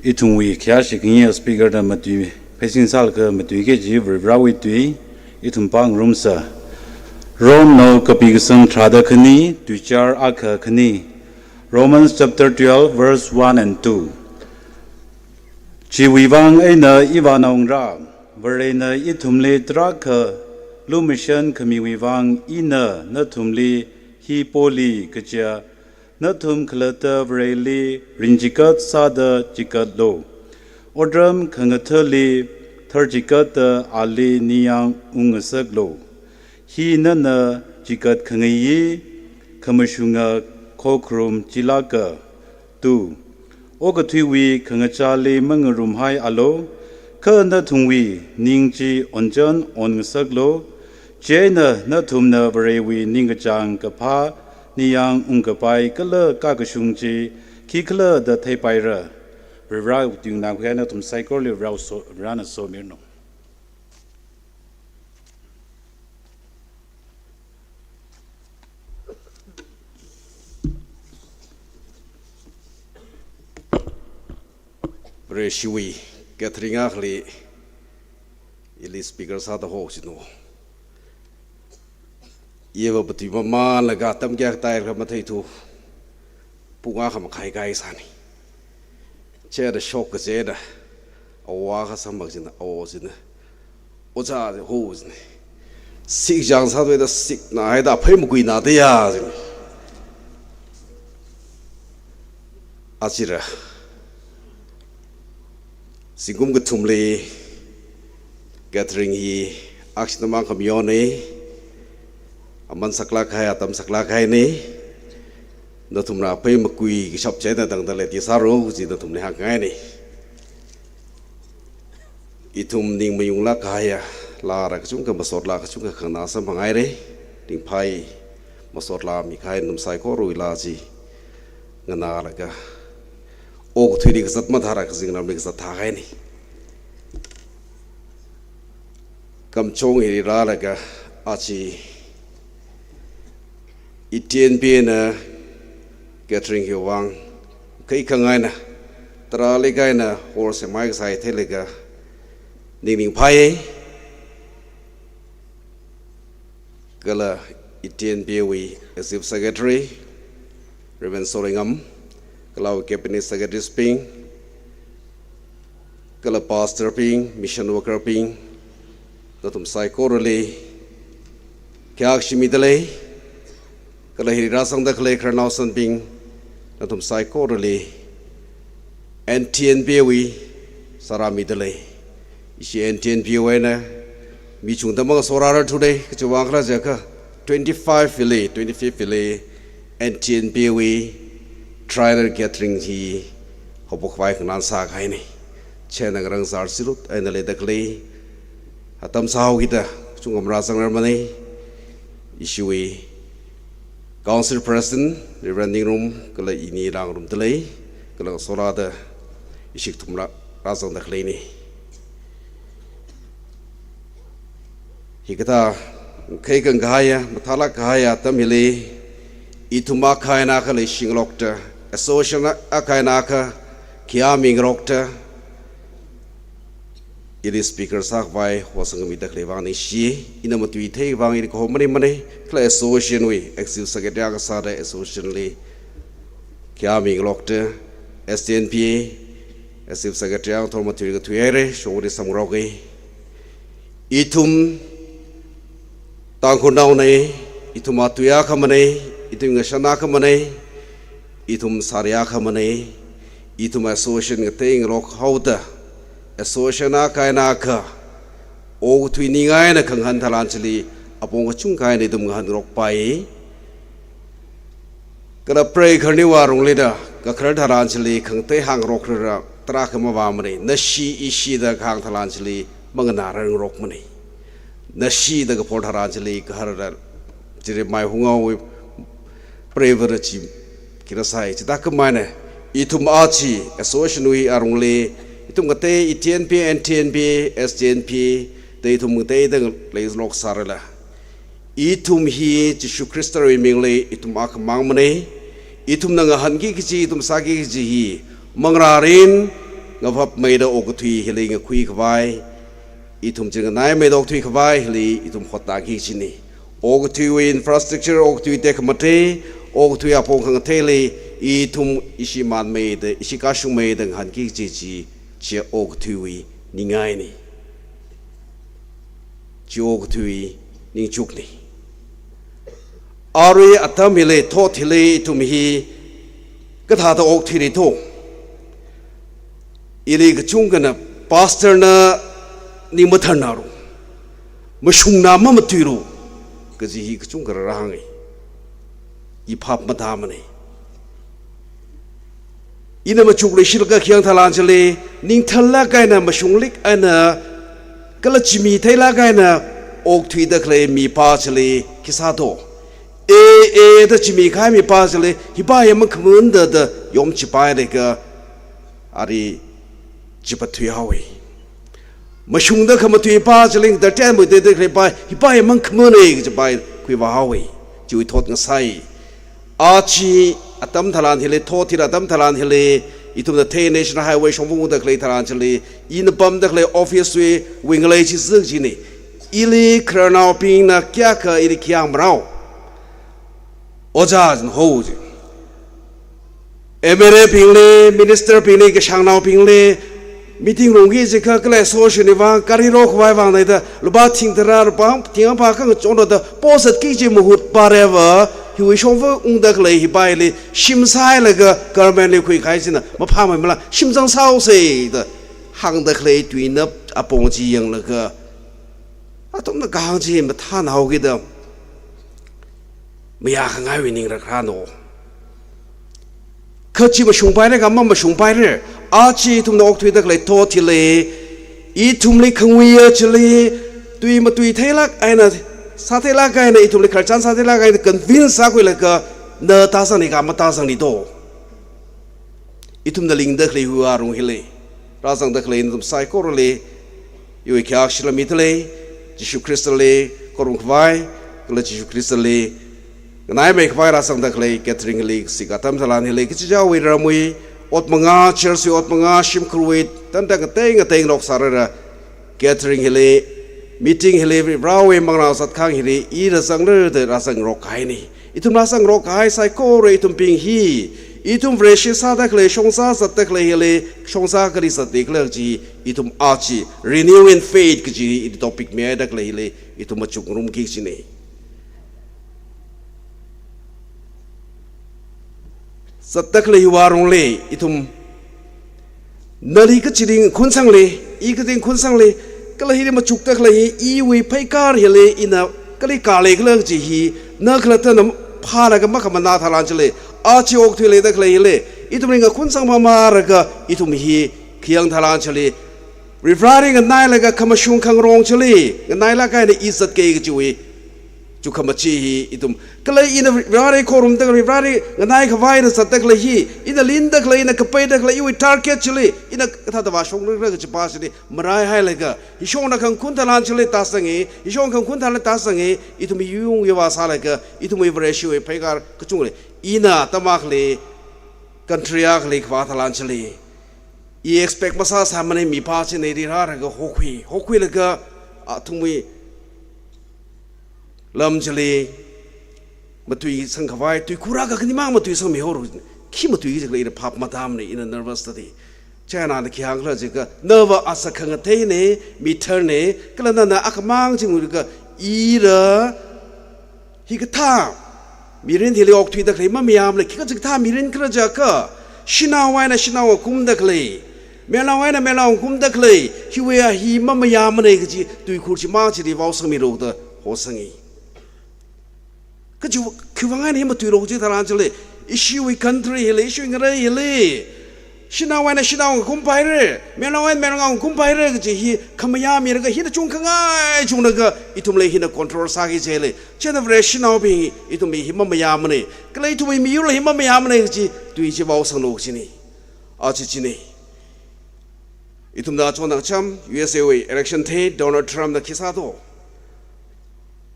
ithumwui khayāshi khangayi speaker da matui, pheisin sālaga matuiki kaji Varivarāwui tui, ithum pāngarumsa. Romnao kapi kasang tharāda khani, tuichar akha khani. Romans chapter twelve, verse one and two. Chiwui vang eina ivānaongarā, Varena ithumli tarākha lumashan khamiwui vang ina nathumli hi poli kaja, nathum khalatta Vareli ringchikat sāda chikatlu. Otram khangathali tharchikatta ali ningyāng ungngasaklu. Hi nana chikat khangayi khamashunga khokharum chilāka. Two. Okathuiwui khangachāli mangarumhaialu, kha nathumwui ning chi onchan onngasaklu, chieina nathumna Varewui ningkachāng kaphā ningyāng ungkapai kala kakashung chi khikhala da theipaira. Varivarāwui tuingana khuiya nathum saikorali Varena so-, Varena somiranu. Vareshiwui gathering akhali ili speaker sāda hosinu. Iva patui mamānlaga atam kayākha tāhaira matheithu. Pung akha makhai kaisāni. Chieina shok kachieina, awo akha samphang chieina, awo chieina, ojā ho chieina, sik chang sāthuida sikna haida phei makuina da ya chieina. Achira, zingkum kathumli gathering hi akshinamang khamayoni, aman saklāk kahai, atam saklāk kahaini. Nathumna phei makui kashap chieina tangda leti sāro kaji nathumli hāngngaini. Ithum ning mayunglāk kahaiya laa kachungkha, masot laa kachungkha khangana samphanghaira. Ringphai masot laa mikahai nathum saikorawui laa chi nganālaga, okathuili kazat mathāra kazingramli kazat thākahaini. Kamchong hili rālaga aja E T N B A na gathering hiwui vang kaikhang eina, tarālikha eina hall semkahai theilaga ningning phai. Kala E T N B A wui Executive Secretary, Reverend Sorengam, kala awui Cabinet Secretaries bing, kala pastor bing, mission worker bing, nathum saikorali khayākshi midalei, kala hili rāsangda khalei khararnao sanbing, nathum saikorali N T N B wui sārāmida lei. Ishi N T N B wui eina mi chungda mang sārāra thudei, kachiwui vang khala jiakha twenty-five hili, twenty-fifth hili N T N B wui triennial gathering hi haophok khavai khanganan sākahaina. Chieina ngarān zar sirut eina leida khalei atam sāhaokida kachungkha marāzangrarmana. Ishiwui Council President Reverend Ningrum kala ini rāngarumda lei, kala sārāda ishi kathumla rāzangda khaleina. Hikathā khei kang kahaiya, mathālāk kahaiya atam hili, ithum akha eina akha leishingarokta, association akha eina akha khayāmingarokta, ili speaker sākhavai hosangmida khalei vang ningshi, ina matuithei vang ili kahom maningmana, kala association wui executive secretary akha sāda association li khayāmingarokta, S T N P, executive secretary akha thor matui kathui haira, shongri samngaroka. Ithum Tangkhulnaona, ithum atui akhamana, ithum ngashan akhamana, ithum sari akhamana, ithum association ngateingarok haoda, association akha eina akha okathui ningai eina khangahān tharan chili apong kachungkha eina ithum ngahānrokpai. Kala prei kharniwui arunglida kakharar tharan chili khangatei hāngngarokrara tarākha mavāmana, nashi ishi da kahāng tharan chili manganārangngarokmana. Nashi da kaphor tharan chili kaharda chili mai hungao preiva da chi kira sai. Chithākhameina ithum aja association wui arungli, ithum khangatei E T N P, N T N P, S T N P da ithum ngateida leilok sārala, ithum hi Jishu Khristawui mingli ithum akhamangmana. Ithumna ngahānki kaji, ithum sāki kaji hi manglārin ngavapmeida okathui hili ngakhui khavai, ithum chinganaimei okathui khavai hili ithum hotnāki kajina. Okathuiwui infrastructure, okathui tekhamatei, okathui apong khangateili ithum ishi manmeida, ishi kashungmeida ngahānki kaji chi, chi okathuiwui ningaina. Chi okathuiwui ningchukna. Arui atam hili, thot hili ithum hi kathāda okthuira to? Ili kachungkhana pastor na ning matharnalu, mashungna mamatuilu kaji hi kachungkha rāhānga. I phap matāmana. Ina machukluishilakha khayang tharan chili, ningthālāk eina, mashunglik eina, kala chimi theilāk eina okthuida khalei mipā chili khi sā to? E, e da chimi kahai mipā chili, hipa ya mangkhamānda da yom chipai leka, ari chipathui haowa. Mashungda khamatui pā chili, da ten mui de de khalei pā, hipa ya mangkhamāna kaji pā khuivā haowa. Chiwui thot ngasai. Aja atam tharan hili, thot hili atam tharan hili, ithumna thei National Highway shongfa ungda khalei tharan chili, ina pamda khalei office wui, wui ngalei chi zik china. Ili khararnaobingna kayākha ili khayang marao. Ojā zin ho ji. M L A bingli, minister bingli, kashangnaobingli, meeting rungki jiakha kala association wui vang, gari rokhavai vang naida, lupā thing tharā, lupā thing apā kang chonda, posat ki ji mahut pareva, hiwui shongfa ungda khalei hipa hili, shim sāhailaga, government li khuikahai china, maphāmeimala, shim zang sāhaosa da, hāngda khalei tuina apong chi yanglaga, athumna kahāng chi mathānhaokida, mayā khangaiwui ning rākharāna. Kha chi mashungpaira kha mamashungpaira. Aja ithumna okthuida khalei thot hili, ithumli khangui ya chili, tui matui theilāk eina, sātheilāk eina, ithumli khararchan sātheilāk eina, convince sākhuilaga, na tāzangni kha matāzangni to? Ithumna lingda khalei hiwui arung hili, rāzangda khalei nathum saikorali, iwui khayākshila mida lei, Jishu Khristali kharum khavai, kala Jishu Khristali nganaimei khavai rāzangda khalei gathering hili, sika atam tharan hili, kachichāwui ramwui, ot mangā, church wui ot mangā, shimkhurwui, tangda ngatei ngateingarok sārara, gathering hili, meeting hili, Varewui manglā zatkhang hili, i rāzanglu da rāzangrok kahaina. Ithum rāzangrok kahai saikora ithumbing hi, ithum Vareshi sāda khalei, shongza zatda khalei hili, shongza kali zatda khalei chi, ithum aja, renew in faith kaji, i topic mihaida khalei hili, ithum machukngarumki kajina. Zatda khalei hiwui arungli, ithum Nali kachili ngakhun sangli, i kachili ngakhun sangli, kala hili machukda khalei hi, iwui pheikar hili ina kali kale khala kaji hi, na khalattana phālaga makhamanā tharan chili, aja okathui leida khalei hili, ithumli ngakhun sangmamālaga, ithum hi khayang tharan chili, Varivarali nganailaga khamashung khangarong chili, nganailaga eina i zatki kajiwui chukhamachee hi ithum. Kala ina Varivarali khorumda khalei, Varivarali nganai khavai eina zatda khalei hi, ina linda khalei, ina kapeida khalei, iwui target chili, ina kathāda vāshokra kaji pa chili, maraihailaga, hishong eina khangakhun tharan chili tāzangi, hishong eina khangakhun tharan tāzangi, ithum hi yungya vāsālaga, ithumwui Vareshiwui pheikar kachungkha lei. Ina atam akhali, country akhali kavā tharan chili, i expect masāsāmana mi pa china rirālaga hokhui, hokhuilaga, athumwui lam chili matuisang khavai, tuikhurlaga khanimang matuisangmihaora, khi matuichikla ina phap matāmana, ina nervous tadi. China na khi hāngkhala jiakha, nava asak khangateina, mi tharna, kala nana akhamang chi ngulaga, ira, hikathā mirin hili okthuida khalei mamayāmana, khikha chikathā mirin khala jiakha, shanao eina shanao ngakumda khalei, melao eina melao ngakumda khalei, hiwui a hi mamayāmana kaji, tuikhur chimang chili vaosangmilu da hosangi. Kaji khiwui vang eina hi matuilu kaji tharan chili, ishiwui country hili, ishiwui ngarei hili, shanao eina shanao ngakumpai haira, melao eina melao ngakumpai haira kaji hi khamayā milaga hina chungkhangai chunglaga ithumli hina control sāki jilei. Chieina Vareshinaobing ithumli hi mamayāmana. Kala ithumwui miyurla hi mamayāmana kaji tui chi vaosanglu kajina. Aja china. Ithumna chonang cham, U S A wui election thei, Donald Trump na khi sāto.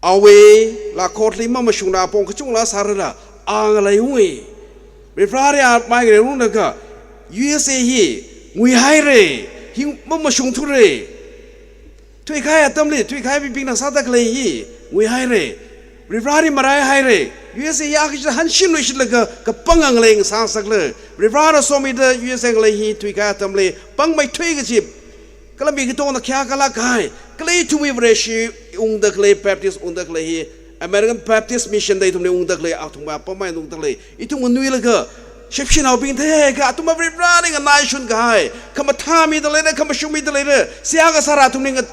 Awui la court li mamashungla apong kachungla sārala, a ngalei ungi. Varivarali a mai ngalei unglaga, U S A hi nguihaira, hi mamashungthura. Thuikahai atamli, thuikahaibingna sāda khalei hi nguihaira. Varivarali maraihaira. U S A hi a khi hanshimluishitlaga, kapang ngalei ngasāngasakla. Varivarana somida U S A ngalei hi thuikahai atamli pangmeithui kaji. Kala mi katongna khayākhala kahai, kala ithumwui Vareshi ungda khalei, Baptist ungda khalei hi, American Baptist Mission da ithumli ungda khalei, athumwui apam eina ungda khalei, ithum nganuilaga, shepshinaobing theiakha, athumva Varivarali nganaishun kahai, khamathā mida leira, khamashung mida leira, seihā kasāla athumli nga-,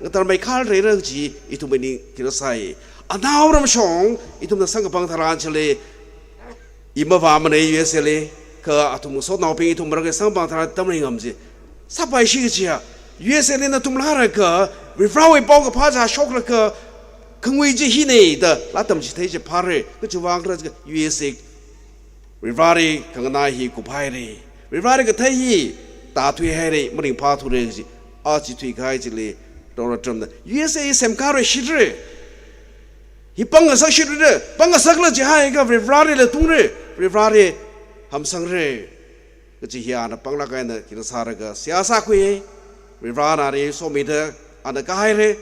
ngatarmei khalreira kaji, ithumwui ning kila sai. Anaoram shong, ithumna samkaphang tharan chili, i mavāmana U S A li, kha athum ngasotnaobing ithum marakhali samkaphang tharan tamlei ngam chi. Sāpaishi kajiya, U S A li nathum lālaga, Varivarawui paokaphā chi shoklaga, khangui chi hina da, laa tamchithei chi phāra, kachiwui vang khala jiakha U S A, Varivarali khanganai hi kuphaira, Varivarali kathei hi tāthuihaira, maringphāthura kaji, aja thuikahai chili, Donald Trump na, U S A hi semkharui shitra. Hi pangngasak shitrira, pangngasakla jihaiakha Varivarali latungra, Varivarali hamsangra. Kaji hi ana panglāk eina kila sālaga seihā sākhui, Varivarana ali somida ana kahaira,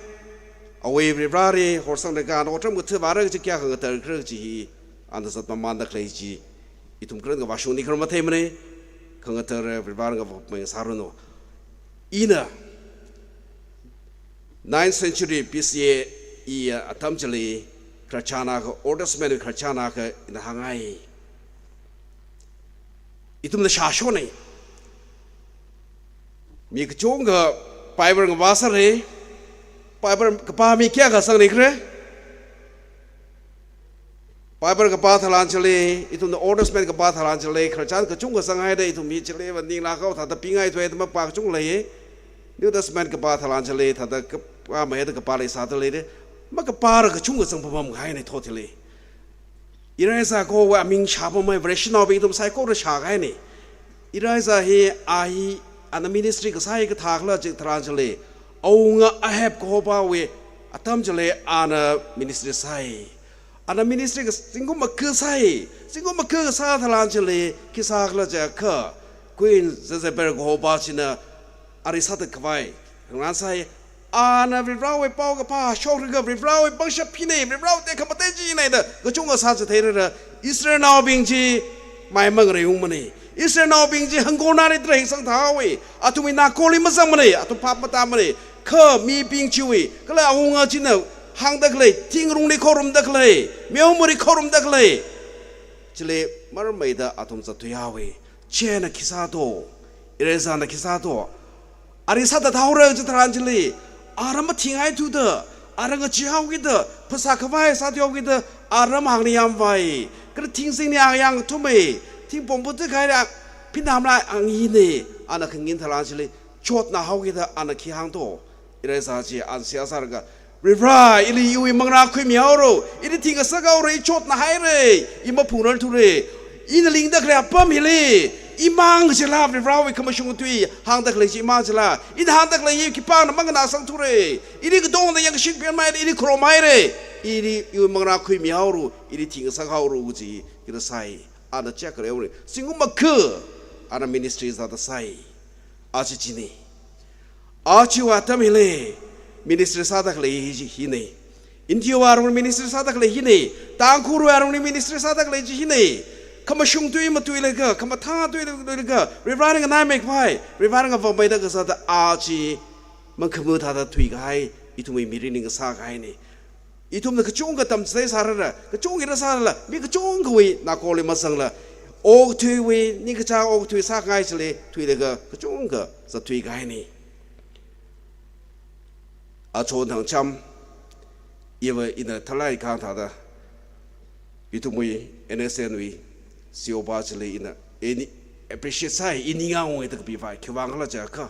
awui Varivarali horsanglaga ana otram kathā vāra kaji kayākha ngatar khala kaji hi ana zatmamanda khalei chi, ithum kharan ngavāshungni kharam matheimana, khangatar Varivara ngavāpamei sāranu. Ina, ninth century B C A, i atam chili khararchan akha, Old Testament khararchan akha ina hāngngai. Ithumna shāshona. Mi kachungkha Bible ngavāsāra, Bible kapā mi kayākha sangni khala. Bible kapā tharan chili, ithumna Old Testament kapā tharan chili, khararchan kachungkha sanghaida ithum hi chili va ninglāk haowa thāda pingaithuida mapā kachungkha lei. New Testament kapā tharan chili, thāda kapā mahaida kapā leisāda leira. Makapāla kachungkha sangpamkahaina thot hili. Elijah kaho aming shāpamhai, Vareshinaobing ithum saikora shākahaina. Elijah hi, a hi, ana ministry kasā hi kathākhala jitharan chili, awunga Ahab kahopawui atam chili ana ministry sāi. Ana ministry kas-, zingkum akha sāi. Zingkum akha kasā tharan chili, khi sākhala jiakha, Queen Jezebel kahopa china ali sāthat khavai ngaran sāi. Ana Varivarawui paokaphā shoklaga Varivarawui pangshap hina, Varivarawui tekhamatei china da kachungkha sāchitheirara, Israelnaobing chi mai mangareiungmana. Israelnaobing chi hangkona li tara hingsang thahaowa. Athumwui nakoli mazangmana, athum phap matāmana. Kha mibing chiwui, kala awunga china hāngda khalei, thingrungli khorumda khalei, meomali khorumda khalei, chili marmeida athum zatthuihaowa. Chieina khi sāto, Eraizana khi sāto? Ari sāda thaora chitharan chili, ara mathinghaithuda, ara ngacheehaokida, phasā khavai sāthuihaokida, ara mahāngna yāmvai. Kala thingzingna ayang thumei, thingpong putu kaira, phinamla angine, ana khangin tharan chili, chotnahaokida, ana khi hāngto? Eraizana chi ana seihā sālaga, Varivara, ili iwui manglā khuimihaoro, ili thingkasakhaoro, i chotnahaire, i maphungrarthure. Ina lingda khalei apam hili, imang chila Varivarawui khamashung tui hāngda khalei chi imang chila, ina hāngda khalei hi khipāna manganāsangthure. Ili katongda yangshik pianmai, ili kharomhaire. Ili iwui manglā khuimihaoro, ili thingkasakhaoro kaji, kida sai. Ana chak khalei ore. Zingkum akha, ana ministry sāda sai. Aja chine. Ajawui atam hili ministry sāda khalei hi, hine. India wui arung ministry sāda khalei hine. Tangkhul wui arung ministry sāda khalei chi hine. Khamashung tui matuilaga, khamathā tui matuilaga, Varivarana nganaimei khavai, Varivarana ngavāmeida kasāda aja mangkhamu thāda thuikahai, ithumwui mirin ning kasā kahaine. Ithumna kachungkha tamchithei sārala, kachungkha rāsālala, mi kachungkhawui nakorli mazangla, okathuiwui, ningkachāng okathui sāngai chili, thuilaga kachungkha zatthui kahaine. Achon thangcham, iva ina thalai khang thāda, ithumwui N S N wui C E O pa chili ina, ina appreciate sāi, i ningyāng ungda kapivai, khiwuivang khala jiakha,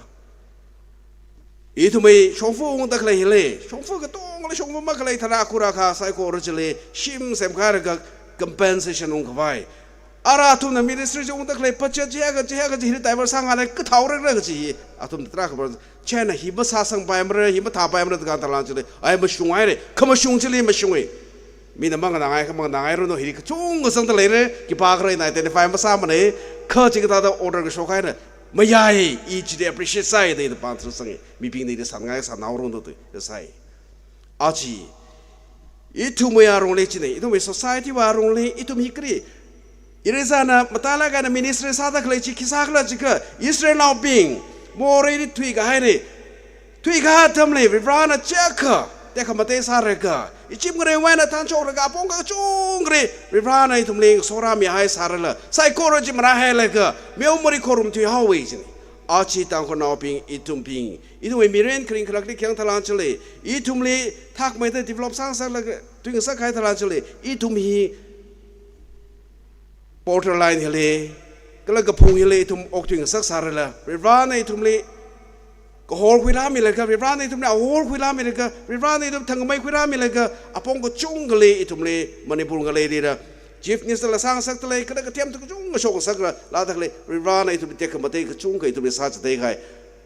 ithumwui shongfa ungda khalei hili, shongfa katongali shongfa makhalei tharā khura kha saikora chili, shim semkhaira kha compensation ungkhavai. Ara athumna ministry chi ungda khalei budget chi haka, chi haka, chi hili divert sāngai kathāora kaji hi, athumna tarākha China hi masāsangpaimara, hi mathāpaimara da khangathā tharan chili, ai mashunghaire, khamashung chili mashunge. Mina manganāngai, kha manganāngairanu, hili kachungkha zangda leire, khipākhala ina identify masāmane, kha chikathāda order kashok haira, mayai, i chili appreciate sāi da ina pāng tharsang, mibingna ili sāngai sānaoranu da, da sai. Aja, ithumwui arungli chine, ithumwui society wui arungli, ithum hi kari. Eraizana matālāk eina ministry sāda khalei chi khi sākhala jiakha, Israelnaobing, moreili thuikahaine. Thuikahai atamli, Varivarana chiyākha tekhamatei sālaga, Egypt ngareiwui eina thanshokraga apong kachungkhali, Varivarana ithumli sorāmihai sārala, saikora chi marāhailaga, meomali khorumthuihaowe chine. Aja Tangkhulnaobing, ithumbing, ithumwui mirin kharing kharakli khayang tharan chili, ithumli thakmeida develop sāngasaklaga, thuingasakhai tharan chili, ithum hi borderline hili, kala kaphung hili ithum okthuingasak sārala, Varivarana ithumli kahor khuirāmilaga, Varivarana ithumli ahor khuirāmilaga, Varivarana ithum thangkhamei khuirāmilaga, apong kachungkhali ithumli Manipur ngaleilila, Chief Minister la sāngasakda lei, kala kathem kachungkha shokngasakla, lada khalei, Varivarana ithumli tekhamatei kachungkha ithumli sāchitheikahai,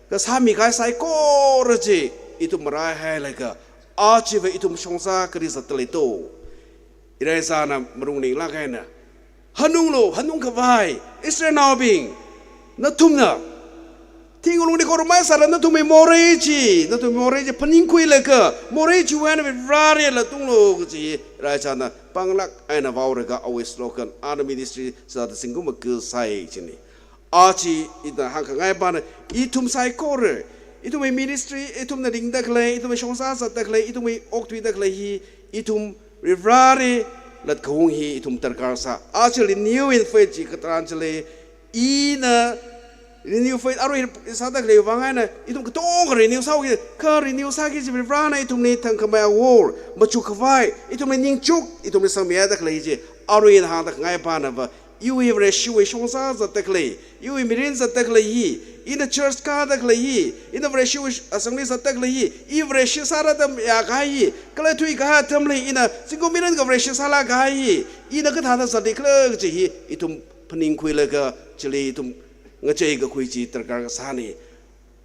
kha sāmikahai saikora chi ithum marāhailaga, ajava ithum shongza kali zatda leito? Eraizana marungninglāk eina, hanunglu, hanungkhavai Israelnaobing, nathumna thing alungli khorumhaisālala nathumwui morei chi, nathumwui morei chi phaningkhuilaga, morei chiwui eina Varivarali latunglu kaji, eraizana panglāk eina vaolaga awui slogan, ana ministry sāda zingkum akha sāi chine. Aja ina hāngkhangai pana, ithum saikora, ithumwui ministry, ithumna ringda khalei, ithumwui shongza zatda khalei, ithumwui okthuida khalei hi, ithum Varivarali latkhaung hi ithum darkar sā. Aja renew in faith chi katharan chili, ina renew faith, arui sāda khalei vang eina, ithum katonga renew sāhaoki, kha renew sāki kaji Varivarana ithumli thangkhamei awor, machukkhavai, ithumli ningchuk, ithumli sangmihaida khalei chi, arui ina hāngda khangai panava, iwui Vareshiwui shongza zatda khalei, iwui mirin zatda khalei hi, ina church kāda khalei hi, ina Vareshiwui assembly zatda khalei hi, i Vareshi sāra atam yākahai hi, kala thuikahai atamli ina zingkum mirin kha Vareshi sālākkahai hi, ina kathāda zatlikhala kaji hi, ithum phaningkhuilaga chili ithum ngacheikakhui chi darkar kasāne.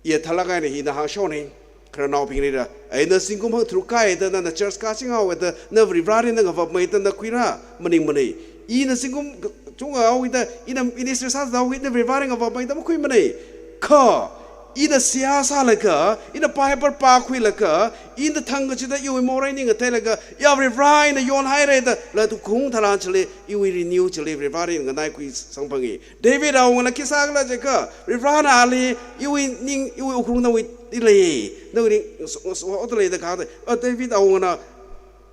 Iya thalāk eina hina hāngshokne, khararnaobinglila, eina zingkum hangtharuk kāhaida nana church kāchinghaoda, na Varivarali na ngavapmeida na khuira maningmane. Ina zingkum chunghaoda, ina ministry sāhaoda, ina Varivarali ngavapmeida makhuimane. Kha, ina seihā sālaga, ina Bible pākhuilaga, ina thang kachida iwui morei ning ngatheilaga, ya Varivara ina yonhaire da, latungkhaung tharan chili, iwui renew chili Varivarali nganaikhui sangphange. David awungana khi sākhala jiakha, Varivarana ali, iwui ning, iwui wuklung nawui lei, nawui ning, so, so, oda lei da kahāng da. A, David awungana,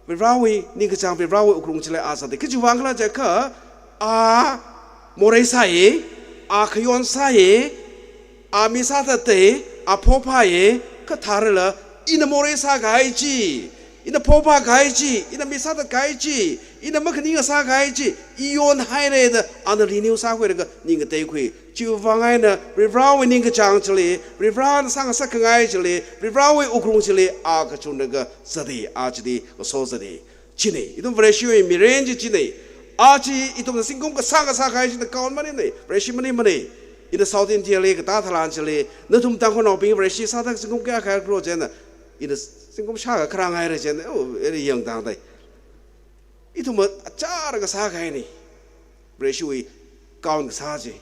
Varivarawui ningkachāng, Varivarawui wuklung chili a sāda. Khichiwui vang khala jiakha, a morei sāi, a khayon sāi, A mi sāthatei, a phophāye, kha tharala, ina morei sākahai chi, ina phophākahai chi, ina mi sāthatkahai chi, ina makhaninga sākahai chi, i yonhaire da, ana renew sākhuilaga ning kateikhui. Chiwui vang eina, Varivarāwui ningkachāng chili, Varivarāna sāngasakkhangai chili, Varivarāwui wuklung chili, a kachunlaga zatei, a chili kaso zatei. Chine, ithum Vareshiwui mirin chi chine. Aja ithumna zingkum kasā kasā kahai china count maningmane, Vareshi maningmane. Ina South India li katā tharan chili, nathum Tangkhulnaobing Vareshi sāda zingkum kayā kahai kro china, ina zingkum shākha kharāngaira china, oh, eri yangtangdai. Ithumva achara kasā kahaine. Vareshiwui count kasā chi.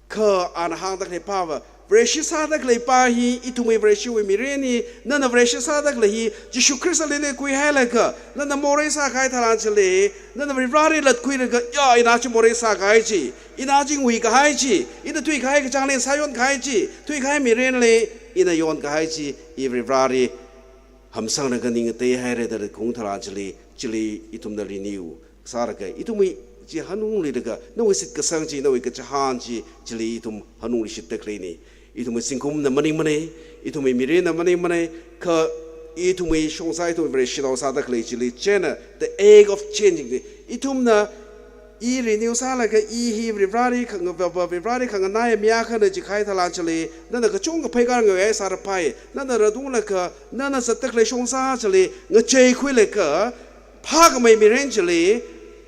Kha ana hāngda khaleipava, Vareshi sāda khaleipa hi, ithumwui Vareshiwui mirin hi, nana Vareshi sāda khalei hi, Jishu Khristali leikhuihailaga, nana morei sākahai tharan chili, nana Varivarāli latkhuilaga, ya, ina chi morei sākahai chi, ina chi nguikahai chi, ina tuikahai kachāngli sāyonkahai chi, tuikahai mirinli, ina yonkahai chi, i Varivarāli hamsanglaga ning ngateihaire da latkhaung tharan chili, chili ithumna renew sālaga, ithumwui chi hanungluilaga, nawui shitkasang chi, nawui kachihān chi, chili ithum hanungluishitda khaleine. Ithumwui zingkumna maningmane, ithumwui mirinna maningmane, kha ithumwui shongza, ithumwui Vareshinao sāda khalei chili, china, the act of changing. Ithumna, i renew sālaga, i hi Varivarāli khang-, va-, va-, Varivarāli khanganai mi akhana jikahai tharan chili, nana kachungkha pheikar ngaveisārapai, nana rātunglaga, nana zatda khalei shongza chili, ngacheikhuilaga, phākhamei mirin chili,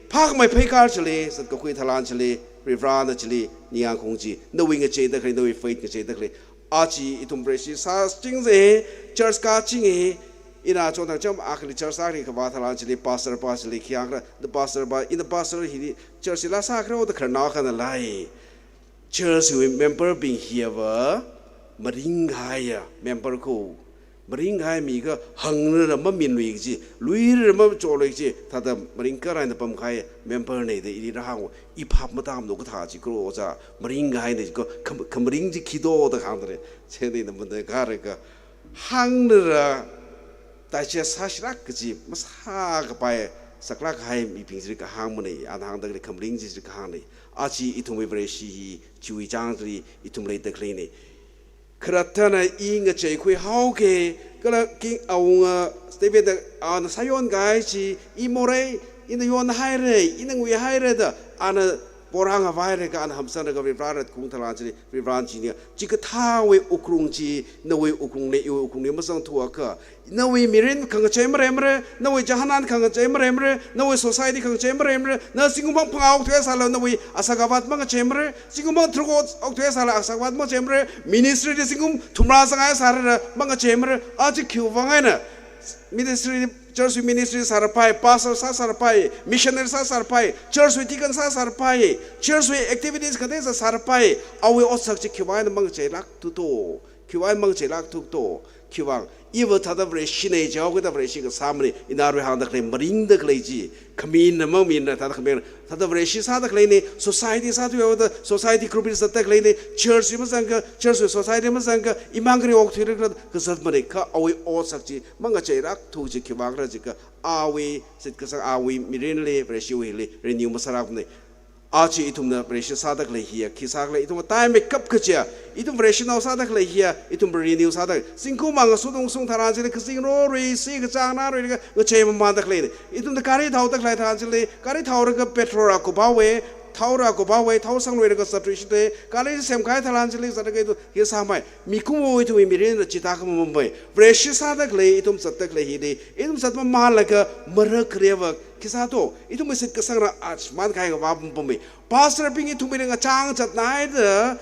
phākhamei pheikar chili, zatkakhui tharan chili, Varivarāna chili, ningyāngkhaung chi, nawui ngacheida khalei, nawui faith ngacheida khalei. Aja ithum Vareshi sāchingze, church kāchinge, ina chonthang cham akhali church akhali kavā tharan chili, pastor pa chili khi hāngra, the pastor pa, ina pastor hili, church hila sākharo da khararnao akhana lei. Church wui member bing hiva, maringkahaiya member ko. Maringkahai mi kha hāngrara maminlui kaji, luirara machonlui kaji, thāda maringkahai eina pamkahai member ne da ili rāhāng, i phap matāmano kathā chi kro cha, maringkahaine ko, kham-, khamaring chi khi do da hāngdalei, chieina manda kharāka, hāngrara, digest sāshilāk kaji, masākapai, saklāk kahai mibing chili kahāng mane, ana hāngda khalei khamaring chi chili kahāngne, aja ithumwui Vareshi hi, chiwui chāng chili, ithum leida khaleine. Khalattana i ngacheikhuihaoke, kala King Awunga Davidna ana sāyonkahai chi, i morei, ina yonhaire, ina nguihaire da, ana porhang havaire kha ana hamsanglaga Varivarāli latkhaung tharan chili, Varivarāna china, chikathāwui wuklung chi, nawui wuklungle, iwui wuklungle mazangthuakha, nawui mirin khangachei mareimare, nawui chihān khangachei mareimare, nawui society khangachei mareimare, na zingkum bang phangā okthuisālala nawui asak avat mangachei mare, zingkum bang tharuk okthuisālala asak avat mangachei mare, ministry li zingkum thumrā zangngaisālala mangachei mare, aja khiwui vang eina, ministry, church wui ministry sārapai, pastor sāsārapai, missionary sāsārapai, church wui deacon sāsārapai, church wui activities kateisa sārapai, awui otsak chi khiwui vang eina mangacheilākthu to. Khiwui vang mangacheilākthu to, khiwui vang, iva thāda Vareshine jihaokida Vareshi kasā mane, ina arui hāngda khalei, maringda khalei chi, khaminna maminna, thāda khamin, thāda Vareshi sāda khaleine, society sāthuihaoda, society group li zatda khaleine, church li mazangakha, church wui society li mazangakha, imang kari okthuilaga kazat mane, kha awui otsak chi, mangacheilākthu chi khiwui vangra jiakha, awui shitkasang, awui mirinli, Vareshiwuili, renew masālākmane. Aja ithumna Vareshi sāda khalei hiya, khi sākhala ithum time makeup kachiya, ithum Vareshinao sāda khalei hiya, ithum renew sāda, zingkum mangā sudung sung tharan chili kazing rorui, si kachāng narui, ngachei mamanda khaleine. Ithumna gari thaoda khalei tharan chili, gari thaolaga petrol rākuphaowe, thao rākuphaowe, thao sangluilaga zatluishite, gari semkahai tharan chili zatlaga ithum, hi sāmei, mikumowui ithumwui mirinna chithā khamamamei. Vareshi sāda khalei, ithum zatda khalei hili, ithum zat mamalaga, marak khareva, khi sāto, ithumwui shitkasangna ach man kahai kavā pam pammei. Pastor bing ithumwuili ngachang chatnaida,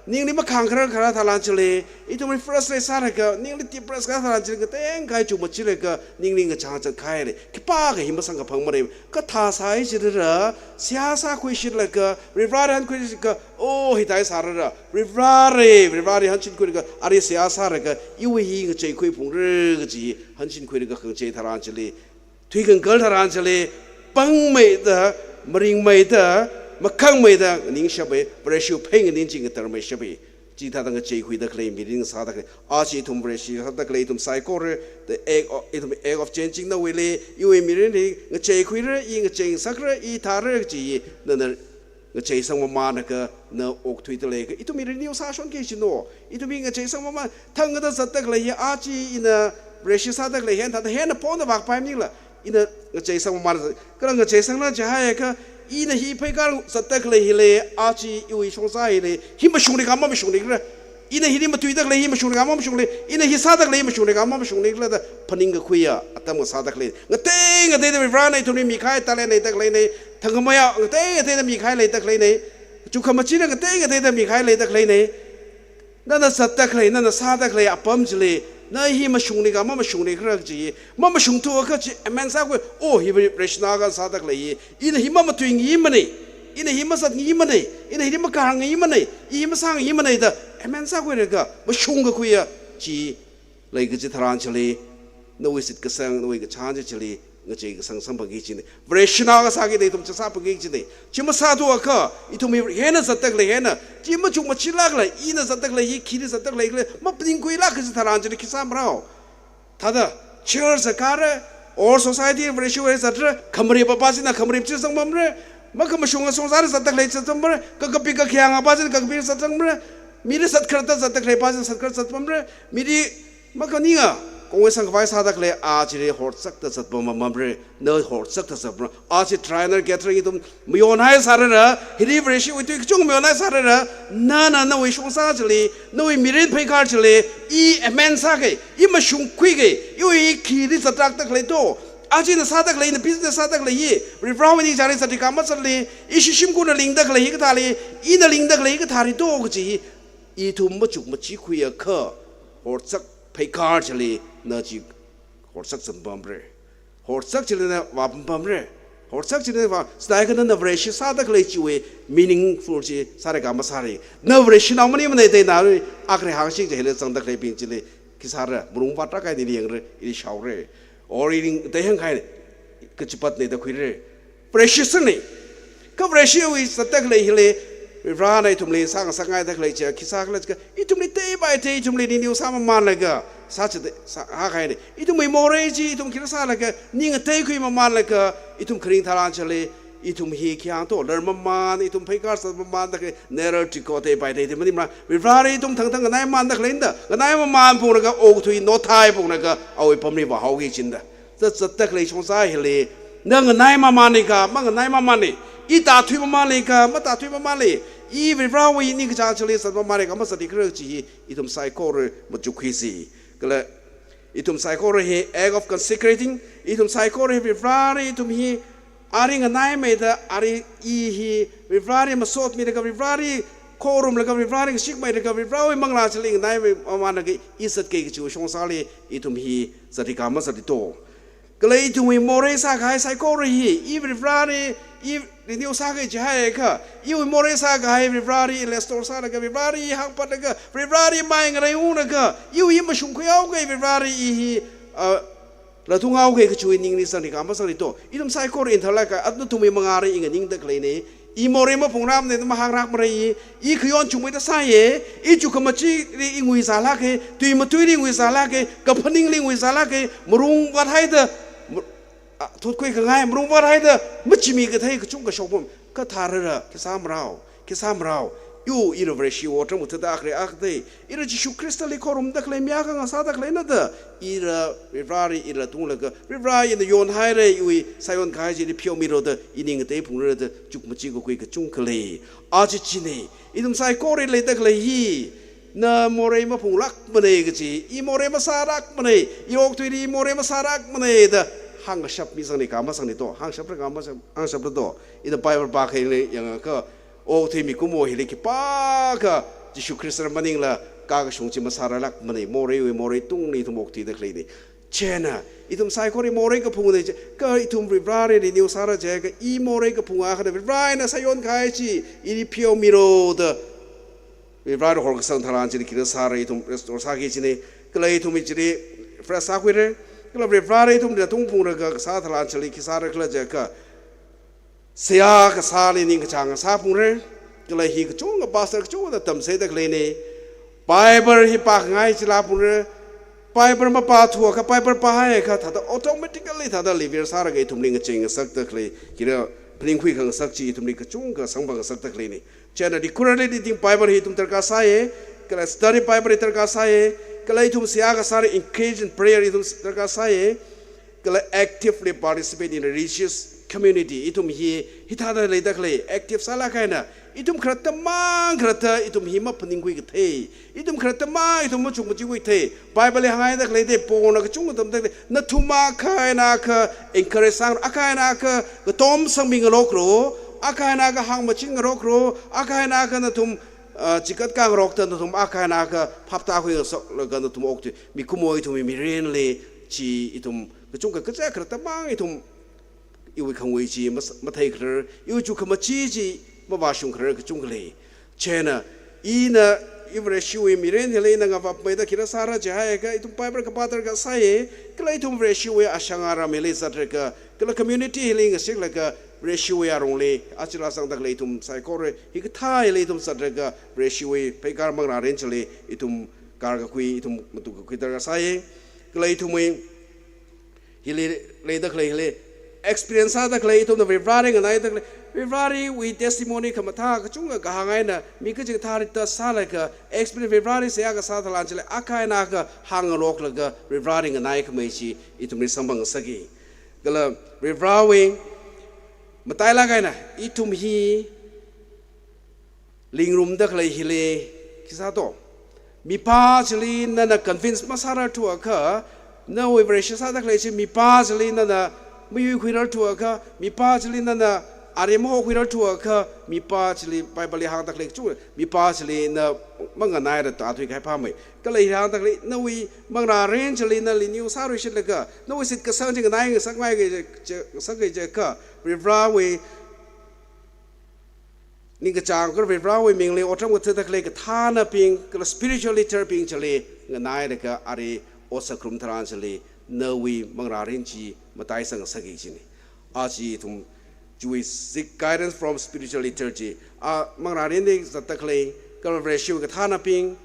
ningli makhāngkharar kharā tharan chili, ithumli frustrate sālaga, ningli depress kasā tharan chili, kateng kahai chu machilaga, ningli ngachang chatkahaile, khipākha hi masangkaphang mare, kathā sāi chilala, seihā sākhuishitlaga, Varivarāli hankhuishitlaga, oh, hithāi sālala, Varivarāli, Varivarāli hanshin khuilaga, ali seihā sālaga, iwui hi ngacheikhui phungra kaji, hanshin khuilaga khangachei tharan chili, thui khangal tharan chili, pangmeida, maringmeida, makhangmeida, nganingshappai, Vareshiwui phei nganing chi ngatarmeishappai. Chithāda ngacheikhuida khalei mirin sāda khalei. Aja ithum Vareshi sāda khalei ithum saikora, the act of, ithum act of changing nawuili, iwui mirinli, ngacheikhuira, i ngachei ngasakra, i thāra kaji, nana ngacheisang mamānlaga na okthuida leiakha, ithumwui renew sāshonki kajina. Ithumwui ngacheisang mamān, thangkha zatda khalei hi aja ina Vareshi sāda khalei hi thāda hina pongda vākpai maningla, ina ngacheisang mamān, kala ngacheisangna jihaiakha, ina hi pheikar zatda khalei hili, aja iwui shongza hili, hi mashungli kha mamashungli khala. Ina hili matuida khalei hi mashungli kha mamashungli, ina hi sāda khalei hi mashungli kha mamashungli khala da phaningkakhuiya atam kasāda khalei. Ngatei ngateida Varena ithumli mikahai talent leida khaleina, thangkhameiya ngatei ngateida mikahai leida khaleina, chukhamachina ngatei ngateida mikahai leida khaleina. Nana zatda khalei, nana sāda khalei apam chili, na hi mashungli kha mamashungli khala kaji, mamashungthuakha chi amen sākhui, oh, hi Vareshina kasāda khalei hi, ina hi mamatuingimana, ina hi mazatngimana, ina hi makarngimana, i hi masāngimana da amen sākhuilaga mashungkakhuiya chi lei kaji tharan chili, nawui shitkasang, nawui kachān chi chili, ngachei kasang samphangki kajina. Vareshina kasāki da ithum chi sāphangki kajina. Chi masāthuakha, ithumwui hina zatda khalei hina, chi machukmachilākla, ina zatda khalei hi khili zatda khalei khala, maphaningkhuilāk kaji tharan chili khi sāmarao. Thāda, church kara, or society Vareshiwui zatra, khamarip pā china khamarip chi zangmamra, makhamashunga shongzali zatda khalei chi zangmamra, kakapi kakhayang pā china kakapi zatrangmara, mili zatkharda zatda khalei pā china zatkharda zatmamra, mili makhaninga, kongwui sangkhavai sāda khalei, aja chili horzakda zatpam mamamra, na horzakda zatpam. Aja trainer gathering ithum mayonhai sārara, hili Vareshiwui tui kachungkha mayonhai sārara, nana nawui shongza chili, nawui mirin pheikar chili, i amen sāki, i mashungkhuiki, iwui khili zatlākda khalei to. Aja ina sāda khalei, ina business sāda khalei hi, Varewui ningchāngli zatli kha mazatli, ishi shimkhurna lingda khalei hi kathāli, ina lingda khalei hi kathāli to kaji, ithum machukmachikhuiakha, horzak pheikar chili, na chi horzak zatpamra. Horzak chili na vāpam pamra. Horzak chili na vā, sāda kha nana Vareshi sāda khalei chiwui meaningful chi sāra kha masāra. Na Vareshinao maningmana da ina, akre hāngshing chi hili zangda khaleibing chili khi sāra, malung vātlaga ili yangra, ili shaora. Or ili ngatei hāngkahai, kachipatna da khuira. Vareshi sāna. Kha Vareshiwui zatda khalei hili, Varena ithumli sāngasakngaida khalei chi khi sākhala jiakha, ithumli teopaitei ithumli renew sāmamānlaga, sā chida, sā, hāngkahaina. Ithumwui morei chi, ithum khila sālaga, ning ngateikhui mamānlaga, ithum kharing tharan chili, ithum hi khi hāng to, lar mamān, ithum pheikar zat mamānda khalei, narrow tikho teopaitei da maningmara, Vareli ithum thangthang nganaimamānda khaleina da, nganaimamān phunglaga, okathui nothai phunglaga, awui pamli vāhaoki kajina da. Zat, zatda khalei shongza hili, na nganaimamānli kha, manganaimamānli, i tāthuimamānli kha, matāthuimamānli, i Varewui ningkachāng chili zatmamānli kha, mazatli khala chi hi, ithum saikora machukkhuisa. Kala, ithum saikora hi act of consecrating, ithum saikora hi Vareli ithum hi, ari nganaimeida, ari i hi, Vareli masotmilaga, Vareli khorumlaga, Vareli ngashikmeilaga, Varewui manglā chili nganaimamānlaga, i zatki kaji shongzali, ithum hi zatli kha mazatli to. Kala ithumwui morei sākahai saikora hi, i Vareli, i renew sāki jihaiakha, iwui morei sākahai Vareli restore sālaga, Vareli hāngpatlaga, Vareli mai ngareiunglaga, iwui mashungkhuihaoki Vareli i hi, ah, latunghaoki kajiwui ningli zangli kha mazangli to. Ithum saikora inthaklāk eina, athum nathumwui mangāli i nganingda khaleina, i morei maphungrāmana da mahānglākmara i, i khayon chungmeida sāya, i chukhamachili i nguizālāka, tui matuili nguizālāka, kaphaningli nguizālāka, malung vāthaida, ma-, a, thutkhui khangai, malung vāthaida, machimi kathei kachungkha shokpam, kha tharara, khi sāmarao, khi sāmarao, yo, ira Vareshi otram uthada akre akatei, ira Jishu Khristali khorumda khalei mi akha ngasāda khaleina da, ira Vareli ila tunglaga, Vareli ina yonhaira, iwui sāyonkahai chili pheomilu da, i ning ngatei phungra da, chukmachi kakhui kachungkha lei. Aja china, ithum saikora leida khalei hi, na morei maphunglākmana kaji, i morei masālākmana, i okathuili morei masālākmana da, hāngkashap mi zangli kha mazangli to, hāngshapra kha mazang, hāngshapra to, ina Bible pākahai yangakha, okathui mikumo hili khipākha, Jishu Khrista maningla, kakashung chi masāralākmana, moreiwui morei tungli ithum okthuida khaleina. Chieina, ithum saikora morei kaphungna chi, kha ithum Vareli renew sāra jiakha, i morei kaphung akhana Varena sāyonkahai chi, ili pheomilu da, Vareli horkasang tharan chili khila sāra ithum restore sāki kajina, kala ithum chili fresh sākhuira, kala Vareli ithumli tungphungra kasā tharan chili khi sāra khala jiakha, seihā kasāli ningkachāng sāphungra, kala hi kachungkha pastor kachungkhana tamchitheida khaleina. Bible hi pākhangai chilāphungra, Bible mapāthuakha, Bible pāhaiakha, thāda automatically thāda reveal sālaga ithumli ngachei ngasakda khalei, kira phaningkhui khangasak chi ithumli kachungkha samphang ngasakda khaleina. Chieina regularly reading Bible hi ithum darkar sāya, kala study Bible hi darkar sāya, kala ithum seihā kasā encourage in prayer ithum darkar sāya, kala actively participate in religious community. Ithum hi hithāda leida khalei, active sālaga eina ithum khalatta mang khalatta ithum hi maphaningkhui kathei, ithum khalatta mang ithum machuk machiwui thei. Bible li hānghaida khalei te, Paulna kachungkha tamda khalei, nathum akha eina akha encourage sāngarok, akha eina akha katom sangmingaroklu, akha eina akha hāngmachinngaroklu, akha eina akha nathum, ah, chikat khangarokta nathum akha eina akha phaptākhui ngasaklaga nathum okthui. Mikumo ithumwui mirinli chi ithum kachungkha kaja khalatta mang ithum iwui khangui chi mas-, matheikharar, iwui chukkhamachi chi mavāshungkharar kachungkha lei. Chieina, ina, i Vareshiwui mirin hili ina ngavapmeida khila sāra jihaiakha, ithum Bible kapā darkar sāya, kala ithum Vareshiwui ashang aram hili zatraga, kala community hili ngasiklaga, Vareshiwui arongli, achila sangda khalei ithum saikora, hikathā hili ithum zatraga, Vareshiwui pheikar manglārin chili, ithum karkakhui, ithum matukakhui darkar sāya, kala ithumwui, hili leida khalei hili, experience sāda khalei, ithumna Varivarāli nganaida khalei, Varivarāwui testimony khamathā kachungkha kahāng eina, mi kachikathāli ta sālaga, experience Varivarāli seihā kasā tharan chili, akha eina akha hāngngaroklaga, Varivarāli nganaikhamei chi, ithumli samphang ngasaka. Kala Varivarāwui matailaga eina, ithum hi, lingrumda khalei hili, khisāto. Mipā chili nana convince masārarthuakha, nawui Vareshi sāda khalei chi mipā chili nana mayuikhuirarthuakha, mipā chili nana ari mahokhuirarthuakha, mipā chili Bible li hāngda khalei kachungkha, mipā chili na manganaira tāthui kahai phāmei. Kala hi hāngda khalei, nawui manglārin chili na renew sāruishitlaga, nawui shitkasang chi nganai ngasakngai kaje, je, ngasakngai jiakha, Varivarāwui ningkachāng kar Varivarāwui mingli otram kathāda khalei kathānabing, kala spiritual leader bing chili nganailaga ari ot sākharum tharan chili nawui manglārin chi mataisang ngasaka jina. Aja ithum chiwui seek guidance from spiritual leader chi, a manglārinli zatda khalei, kala Vareshiwui kathānabing,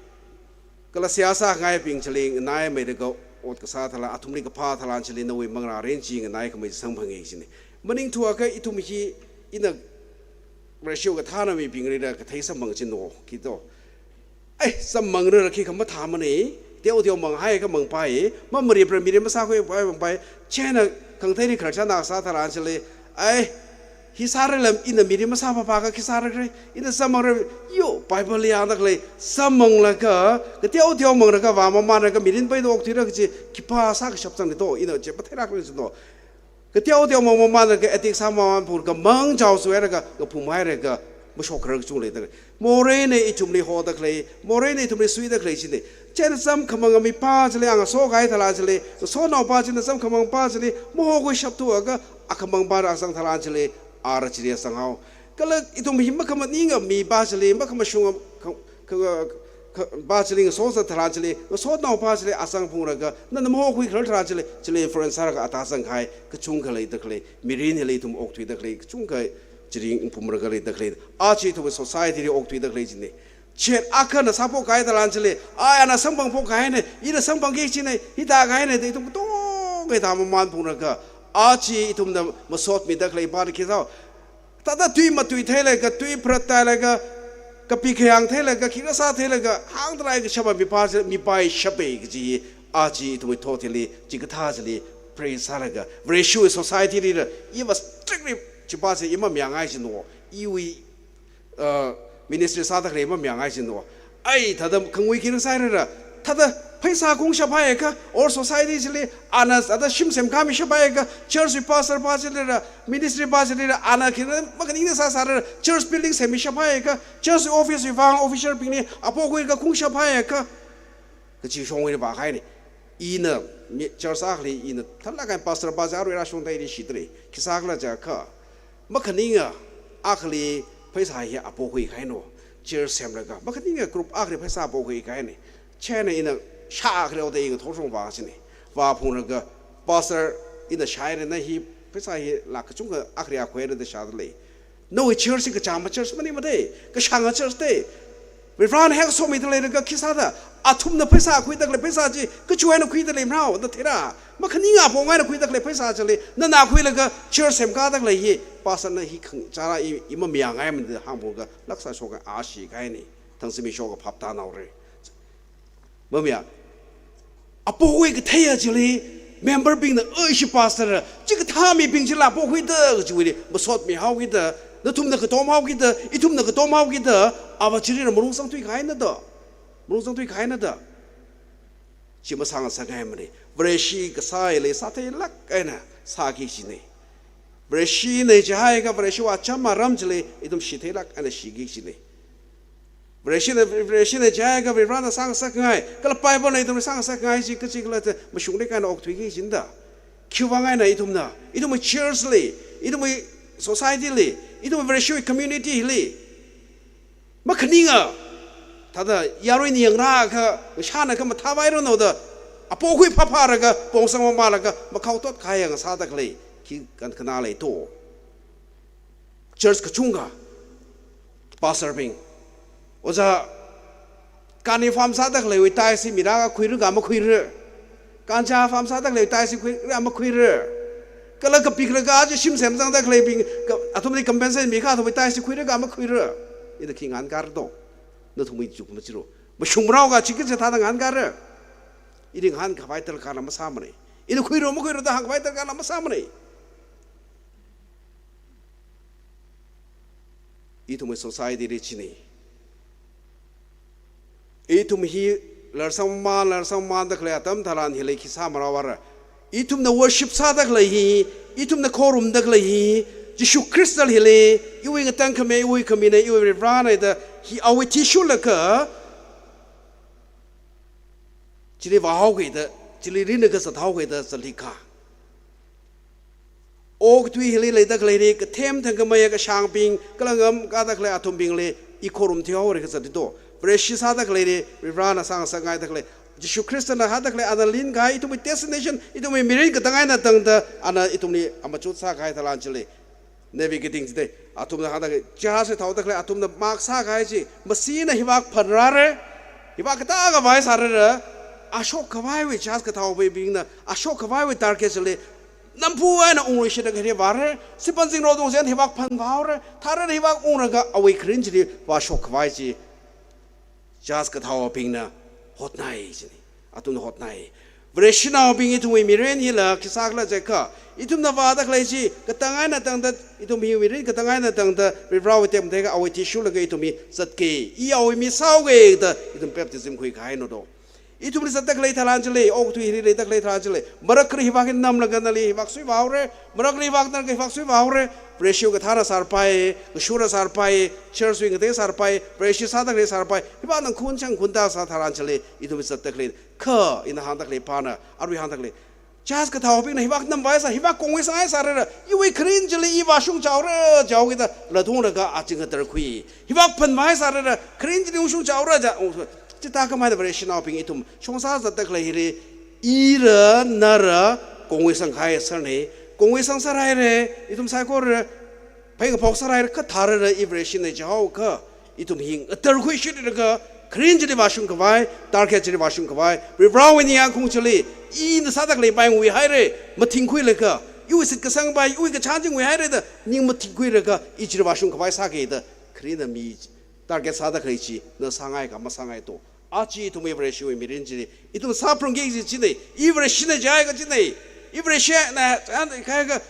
kala seihā sāngaibing chili nganaimeilaga ot kasā tharan, athumli kaphā tharan chili nawui manglārin chi nganaikhamei samphanga jina. Maningthuakha ithum hi ina Vareshiwui kathāna mibingli ra kathei samphang chino, khito. Ai, samphangra khi khamathāmana, teoteo manghaiakha mangpai, mamaripra mirin masākhuipai mangpai, chieina khangathei ni kharchana sā tharan chili, ai, hi sāra lam ina mirin masāpapa kha khi sāra kre, ina samphangra, yo, Bible li hāngda khalei, samphanglaga, kateoteo manglaga, vāmamanlaga, mirin paido okthuira kaji, khipā sākashap sangni to, ina chi matheilākra chino. Kateoteo mangmamanlaga, addict sāmamanphunglaga, mangchaosuilaga, ngaphumhailaga, mashokharar kachungkha leida khalei. Moreina ithumli hoda khalei, moreina ithumli suida khalei china. Chieina samkhamanga mipā chili, a ngasokahai tharan chili, ngasotnaopā china samkhamang pā chili, mahokhuishapthuakha, akhamang pā rāsang tharan chili, ara chili sanghao. Kala ithum hi makhamaninga mipā chili, makhamashunga, kha-, kha-, kha-, pā chili, ngasosā tharan chili, ngasotnaopā chili, asangphunglaga, nana mahokhuikharar tharan chili, chili influence sālaga ata sangkahai, kachungkha leida khalei, mirin hili ithum okthuida khalei, kachungkha chiring phumlaga leida khalei, aja ithum society li okthuida khalei china. Chieina akhana sāphokkahai tharan chili, ai, ana samphangphokkahaina, ina samphangki china, hithākahaina, da ithum katonga hithā mamanphunglaga, aja ithumna masotmida khalei pāna khisao. Thāda tui matui theilaga, tui pharat theilaga, kapi khayang theilaga, khikha sā theilaga, hāngda lei kashapa mipā chi, mipā hi shapa kaji, aja ithumwui thot hili, chikathā chili, pray sālaga, Vareshiwui society lira, iva strictly chipā chi, i mamayāngai chino, iwui, uh, ministry sāda khalei mamayāngai chino. Ai, thāda khangui khi sāhaira, thāda pheisā khungshap haiakha, or society chili, ana thāda shim semkhami shap haiakha, church wui pastor pā chilira, ministry pā chilira, ana khina makhaningna sāsāra, church building semmi shap haiakha, church office wui vang official bingli, apokhuilaga khungshap haiakha, kachi shongwui vākahaina. Ina, mi, church akhali ina, thanlāk eina pastor pā chi arui rāshungda ili shidalei, khisākhala jiakha, makhaninga akhali pheisā hi apokhuikahaino, church semlaga, makhaninga group akhali pheisā apokhuikahaina. Chieina ina shā akhali oda inga thoshong vā china. Vāphunglaga, pastor ina shāhaira na hi, pheisā hi lakh kachungkha akhali akhuihaira da shādalei. Nawui church hi kachāma church maningmana, kashānga church da. Varivarana hek somida leilaga khisāda, athumna pheisā khuida khalei pheisā chi, kachiwui eina khuida lei mrao, da theira. Makhaninga pong eina khuida khalei pheisā chili, nana khuilaga church semkāda khalei hi, pastor na hi khang, chara i, i mamayāngaimana da hāngphoka, laksā shoka ashi kaini, thangsi mi shoka phap tānaore. Mamayā, apokhui kathei achili, member bingna, "Oi, ishi pastor, chikathā mibing chila apokhuida," kachiwuili, masot mihaokida, nathumna katom haokida, ithumna katom haokida, ava chirira malung sangthui kahaina da. Malung sangthui kahaina da. Chi masāngasakngaimana. Vareshi kasāli sātheilāk eina sāki kajina. Vareshina chihaiakha Vareshiwui acham aram chili, ithum shitheilāk eina shiki kajina. Vareshina, Vareshina chihaiakha Varivarana sāngasakngai, kala Bible na ithumli sāngasakngai chi, kachi kala te, mashungli kaina okthuiki kajina da. Khiwui vang eina ithumna, ithumwui church li, ithumwui society li, ithumwui Vareshiwui community li, makhaninga, thāda yarui ningyāng rākha, shana kha mathāvai rano da, apokhui phaphālaga, pongsang mamālaga, makhao tot kayang sāda khalei, khi kan khana lei to. Church kachungkha, pastor bing, ojā, kani farm sāda khaleiwui tithe si mira khuira kha makhuira. Ganja farm sāda khalei tithe si khuira kha makhuira. Kala kapiklaga aja shim semzangda khaleibing, ka, athumli compensation mikha athumwui tithe si khuira kha makhuira. Ina khi ngahānkara to. Nathumwui chuk machiro. Mashung marao kha chiki chithāda ngahānkara. Ina ngahānkhavai darkarla masāmana. Ina khuira makhuira da hāngkhavai darkarla masāmana. Ithumwui society li china. Ithum hi larsang mamān, larsang mamānda khalei atam tharan hili khi sāmara vāra. Ithumna worship sāda khalei hi, ithumna khorumda khalei hi, Jishu Khristali hili, iwui ngatangkhami, iwui khamina, iwui Varivarana da, hi awui athishurlaga, chili vāhaokida, chili rinlaga zathaokida, zatlika. Okathui hili leida khaleili, kathem thangkhameiya kashāngbing, kala ngamkāda khalei athumbingli, i khorum thihaora kazat to. Vareshi sāda khaleili, Varivarana sāngasakngaida khalei, Jishu Khristana hāda khalei, ana linkahai, ithumwui destination, ithumwui mirin katang eina tangda, ana ithumli amachut sākahai tharan chili. Navigating chida, athumna hāda khalei, jahaz thaoda khalei, athumna mark sākahai chi, mashina hivāk phanrāra, hivāk katākhavai sārara, ashokkhavaiwui jahaz kathaopaibingna, ashokkhavaiwui target chili, nampu eina ungluishitda kharevāra, sipan zingrao tongsen hivāk phanvāhaora, tharana hivāk ungraga awui kharin chili vāshokkhavai chi, jahaz kathaobingna hotnai china. Athumna hotnai. Vareshinaobing ithumwui mirin hila khi sākhala jiakha, ithumna vāda khalei chi, katang eina tangda, ithum hi mirin katang eina tangda, Varivarawui tekmateikha awui athishurlaga ithum hi zatki. I awui mi sāoki da, ithum baptism khuikahai no do. Ithumli zatda khalei tharan chili, okathui hili leida khalei tharan chili, marak kali hivāk hi namlaga nali hivāk suivāhaora, marak kali hivāk nali hivāk suivāhaora, Vareshiwui kathāna sārpai, kashura sārpai, church wui ngatei sārpai, Vareshi sāda khalei sārpai, hivāk nang khun chang khun ta sā tharan chili, ithumli zatda khalei, kha ina hāngda khalei pana, arui hāngda khalei. Jahaz kathaobingna hivāk namvai sā, hivāk kongwui sanghai sārara, iwui kharin chili i vāshung chaora, chaokida, lathunglaga aching katar khui. Hivāk phanvai sārara, kharin chili ungshung chaora, ja, ung, chithākhamei da Vareshinaobing ithum, shongsa zatda khalei hili, ira, nara, kongwui sanghai sārna, kongwui sang sārhaira, ithum saikora, phei ngaphok sārhaira, kha tharara, i Vareshina jihaokha, ithum hi ngatar khuishitlaga, kharin chili vāshungkhavai, target chili vāshungkhavai, Varivarawui ningyāng khaung chili, ina sāda khalei pai nguihaira, mathingkhuilaga, iwui shitkasang pai, iwui kachihān chi nguihaira da, ning mathingkhuilaga, i chili vāshungkhavai sāki da, kharina mi target sāda khalei chi, na sāngai kha masāngai to. Aja ithumwui Vareshiwui mirin chili, ithum sāphalungki kaji china, i Vareshina jihaiakha china, i Vareshina, an, kha, kha,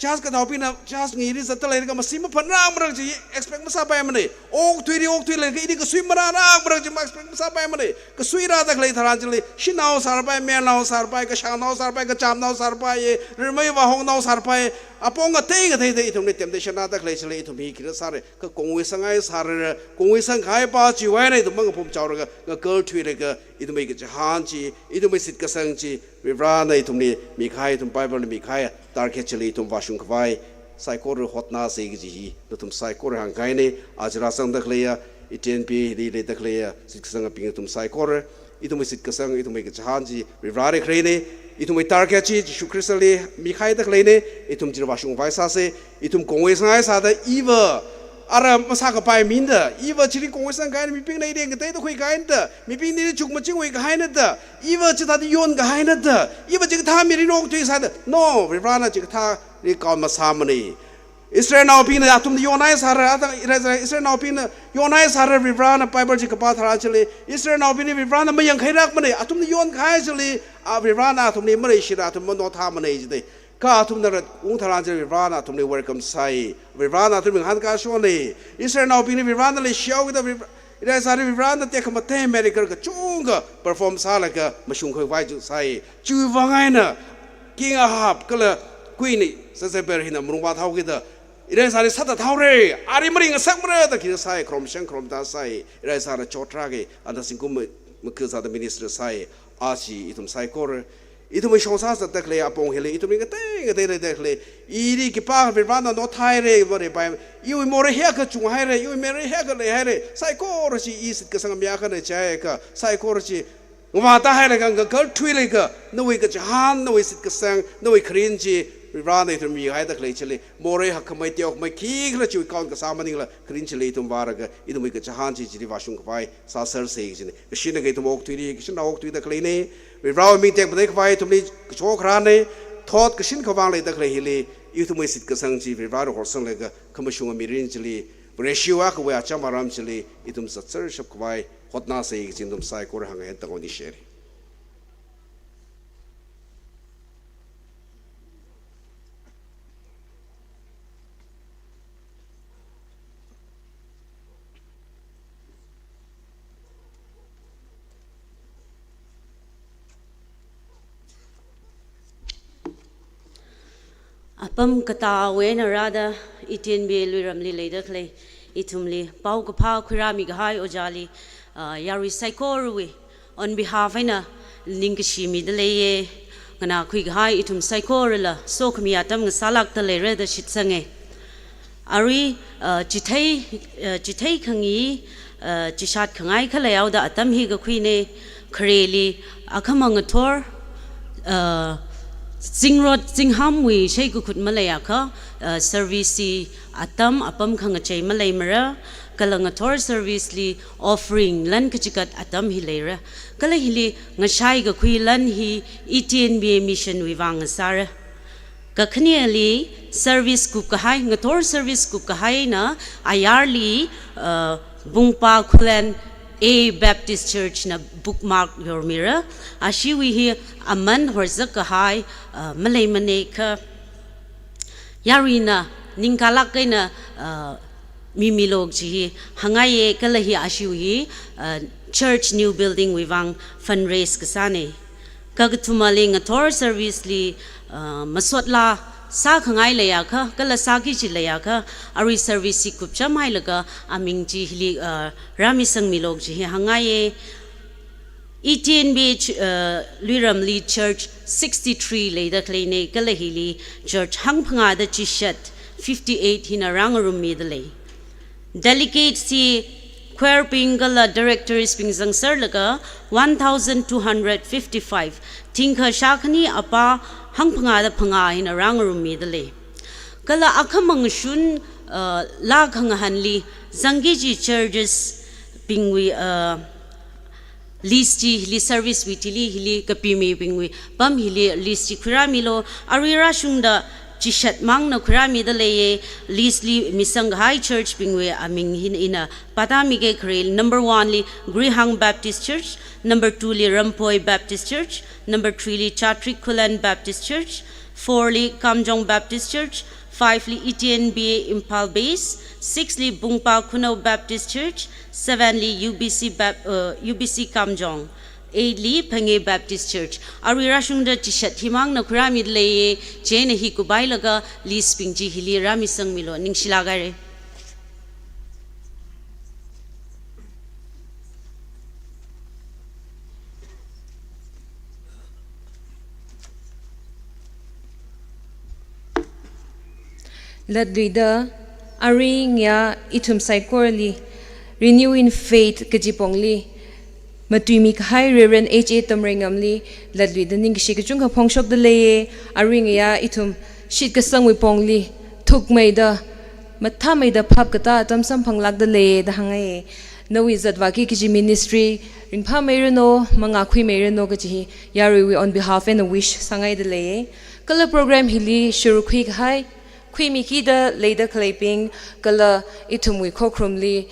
jahaz kathaobingna, jahaz ngiri zatda leilaga masi maphanrang marang chi expect masāpaimana. Okathuili, okathuili, ili kasui marānang marang chi ma expect masāpaimana. Kasui rāda khalei tharan chili, shanao sārpai, mayarnao sārpai, kashāngnao sārpai, kachamnao sārpai, rimei vāhongnao sārpai, apong ngatei ngateida ithumli temptation rāda khalei chili, ithum hi khila sāra, kha kongwui sanghai sārara, kongwui sanghai pa chiwui eina ithum mangapum chaolaga, ngakarthuilaga, ithumwui kachihān chi, ithumwui shitkasang chi, Varivarana ithumli mikahai, ithum Bible li mikahai, target chili ithum vāshungkhavai, saikora hotnasa kaji hi, nathum saikora hāngkahaina, aja rāzangda khaleiya, iten pi hili leida khaleiya, shitkasangabing nathum saikora, ithumwui shitkasang, ithumwui kachihān chi, Varivarali khaleina, ithumwui target chi, Jishu Khristali mihaida khaleina, ithum chili vāshungkhavai sāsa, ithum kongwui sanghai sāda, iva, ara masākapai mina da, iva chili kongwui sangkahaina, mibingna ili ngateida khuikahaina da, mibingna ili chukmajingwui kahaina da, iva chithāda yonkahaina da, iva chikathā mirin okthuisāda. No, Varivarana chikathāli count masāmana. Israelnaobingna athumna yonhaisāra, ata, Israel, Israelnaobingna yonhaisāra, Varivarana Bible chi kapā tharan chili, Israelnaobingli Varivarana mayangkhairakmana, athumna yonkahai chili, a, Varivarana athumli maleishira, athum manothāmana jida. Kha athumna rat ung tharan chili Varivarana athumli welcome sāi, Varivarana athumli ngahānkashona. Israelnaobingli Varivarana leishihaokida Variva-, Israelli Varivarana tekhamatei miracle kachungkha perform sālaga mashungkhavai chi sāi. Chiwui vang eina King Ahab kala Queen Jezebel hina malungvāthaokida Israelli sāthathaora, ali maringngasakmara da khi sāi, kharomshang kharomda sāi, Israelna chotrāki, anda zingkum ma-, makazāda ministry sāi, aja ithum saikora. Ithum shongsa zatda khalei apong hili, ithumli ngatei ngatei leida khalei, ili khipā Varivarana nothāhaira, Varivarana pai, iwui morei hiyākha chunghaira, iwui morei hiyākha leihaira, saikora chi i shitkasang mi akhana chiakha, saikora chi ngavātahailaga, ngakalthuilaga, nawui kachihān, nawui shitkasang, nawui kharing chi, Varivarana ithum mihaida khalei chili, morei hakkhamei, teokhamei, khikhala chiwui count kasā maningla, kharing chili ithum vālaga, ithumwui kachihān chi chili vāshungkhavai sāsersa kajina. Kashinlaga ithum okthuili, kashinla okthuida khaleina, Varivarawui ming tekmateikhavai ithumli kachot kharāna, thot kashinkhavang leida khalei hili, ithumwui shitkasang chi Varivarana horsanglaga, khamashunga mirin chili, Vareshiwui akhawui acham aram chili, ithum zatsershapkhavai hotnāsa kaji ithum saikora hāngngai, tangoni sheri. Apam katāwui eina rāda, Eden Bay Luiramli leida khalei ithumli paokaphā khuirāmikahai ojāli, ah, yarui saikorawui on behalf eina ningkashi mida leiya. Nganākhuikahai ithum saikorala sokhami atam ngasālākda leira da shitsanga. Arui, ah, chithei, ah, chithei khangi, ah, chishat khangai khaleihaoda atam hi kakhuina, khareli akhama ngathor, ah, zingrot zinghāmwui sheikakhut maleiakha, ah, service hi atam apam khangachei maleimara, kala ngathor service li offering lan kachigat atam hi leira. Kala hili ngashai kakhui lan hi Eden Bay Mission wui vang ngasāra. Kakhaneli service kupkahai, ngathor service kupkahaina ayarli, uh, Bungpa Khullen A Baptist Church na bookmark yormira. Ashiwui hi aman horzak kahai, uh, maleimana kha yaruina ningkalāk eina, uh, mimilo kaji hi hāngngaiya, kala hi ashiwui hi, uh, church new building wui vang fundraise kasāna. Kakathumali ngathor service li, uh, masot laa sākhangai leiakha, kala sāki kaji leiakha, arui service hi kupchamhailaga aming chi hili, uh, rāmisangmilo kaji hi hāngngaiya. Eden Bay ch-, uh, Luiramli church sixty-three leida khaleina, kala hili church hangphangāda chishat fifty-eight hina rāngarummida lei. Delegates hi choir bing kala directors bing zangserlaga one thousand two hundred fifty-five, thingkha shākhani apā hangphangāda phangā hina rāngarummida lei. Kala akhama ngashun, uh, laa khangahānli zangki kaji churches bingwui, uh, list chi hili service wui thili hili kapimibingwui pam hili list chi khuirāmilo. Arui rāshungda chishat mangna khuirāmida leiya. List li misangkahai church bingwui aming hi ina pātāmiga. Khareli number one li Grihang Baptist Church, number two li Rampoi Baptist Church, number three li Chatrik Khullen Baptist Church, four li Kamjong Baptist Church, five li Eden Bay Imphal Base, six li Bungpa Khunou Baptist Church, seven li U B C Bap-, uh, U B C Kamjong, eight li Phenge Baptist Church. Arui rāshungda chishat himangna khuirāmida leiya. Chieina hi kuphailaga list bing chi hili rāmisangmilo, ningshilāk haira. Latluida, arui ngayā ithum saikorali Renew in Faith kaji pongli matuimi kahai Reverend H A Tamreingamli latluida ningkashi kachungkha phongshokda leiya. Arui ngayā ithum shitkasangwui pongli thukmeida Mathāmeida phap katā atam samphanglākda lei da hāngngai. Nawui zatvāki kaji ministry ringphāmeiranu, mangākhuimeiranu kaji hi yaruiwui on behalf eina wish sāngaida lei. Kala program hili shurkhui kahai, khuimikida leida khaleibing, kala ithumwui khokharumli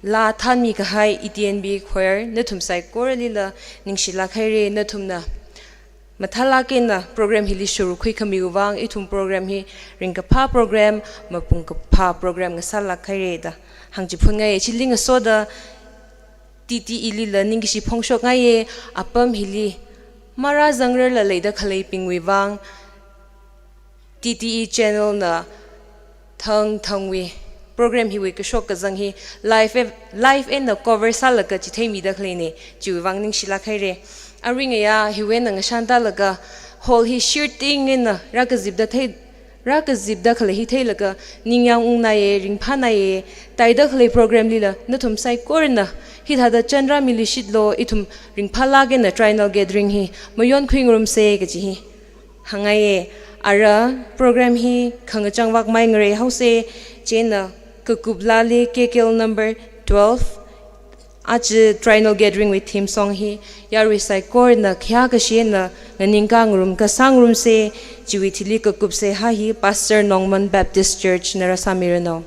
laa thanmi kahai E T N B choir, nathum saikoralila ningshilāk haira, nathumna mathālāk eina program hili shurkhui khamiwui vang, ithum program hi ringkaphā program, mapung kaphā program ngasālāk haira da hāngchiphun ngai. Chili ngasoda T T E lila ningkashi phongshok ngaiya, apam hili marāzangrarla leida khaleibingwui vang, T T E channel na thangthangwui program hiwui kashok kazang hi live e-, live eina cover sālaga chitheimida khaleina, chiwui vang ningshilāk haira. Aringaya hiwui eina ngashantālaga hall hi shirting eina rākazipda thei, rākazipda khalei hi theilaga ningyāng ungnaiya, ringphānaiya, tāida khalei program lila nathum saikorana hithāda chān rāmiluishitlu, ithum ringphālāk eina Triennial Gathering hi mayonkhui ngarumsa kaji hi hāngngaiya. Ara program hi khangachang vākmai ngareihaosa, chieina kakup laali K K L number twelve, aja Triennial Gathering wui theme song hi yarui saikorana khayākashi eina nganingkā ngarumkasā ngarumsa, chiwui thili kakupseihā hi Pastor Nongman Baptist Church na rāsāmiranu.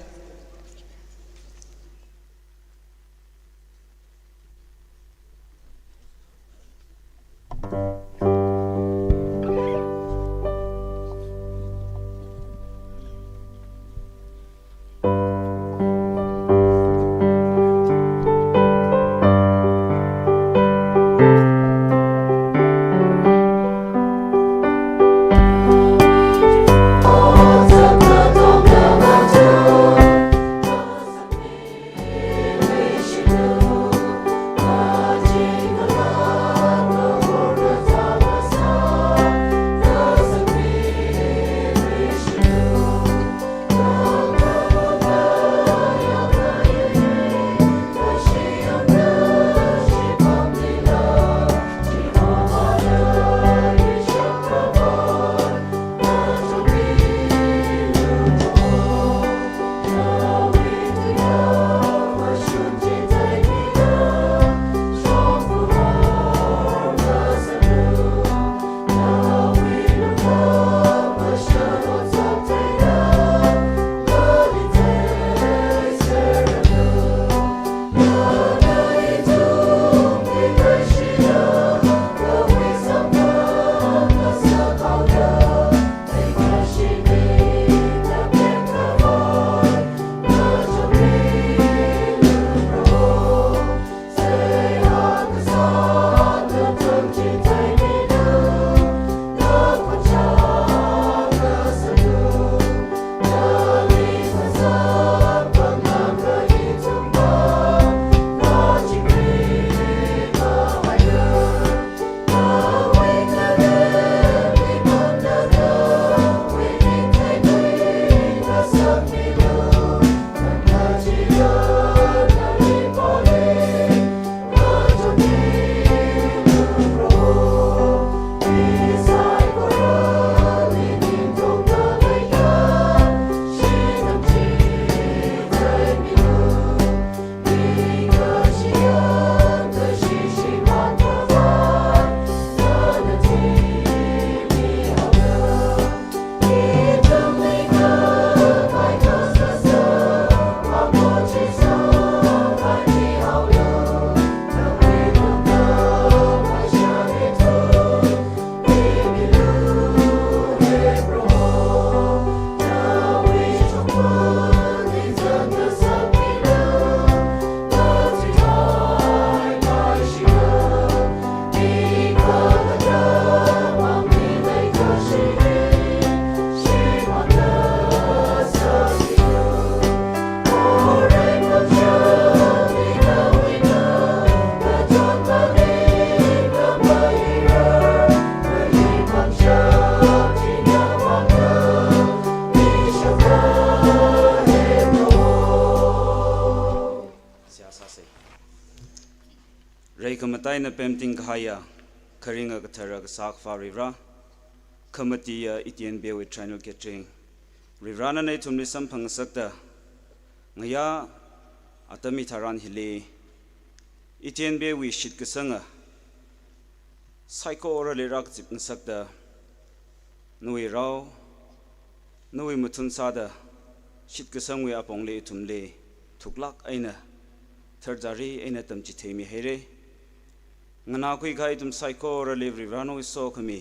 Reikhamataiya pemting kahaiya, kharinga kathara kasā Akhava Varivara, khamatiya E T N B wui Triennial Gathering, Varivarana ithumli samphang ngasakta, Ngayā atam hitharan hili, Eden Bey wui shitkasanga saikorali rākazip ngasakta, nawui rao, nawui mathun sāda, shitkasangwui apongli ithumli thuklāk eina, tharzari eina tamchitheimi haira. Nganākhui kahai ithum saikorali Varivara nawui sokhami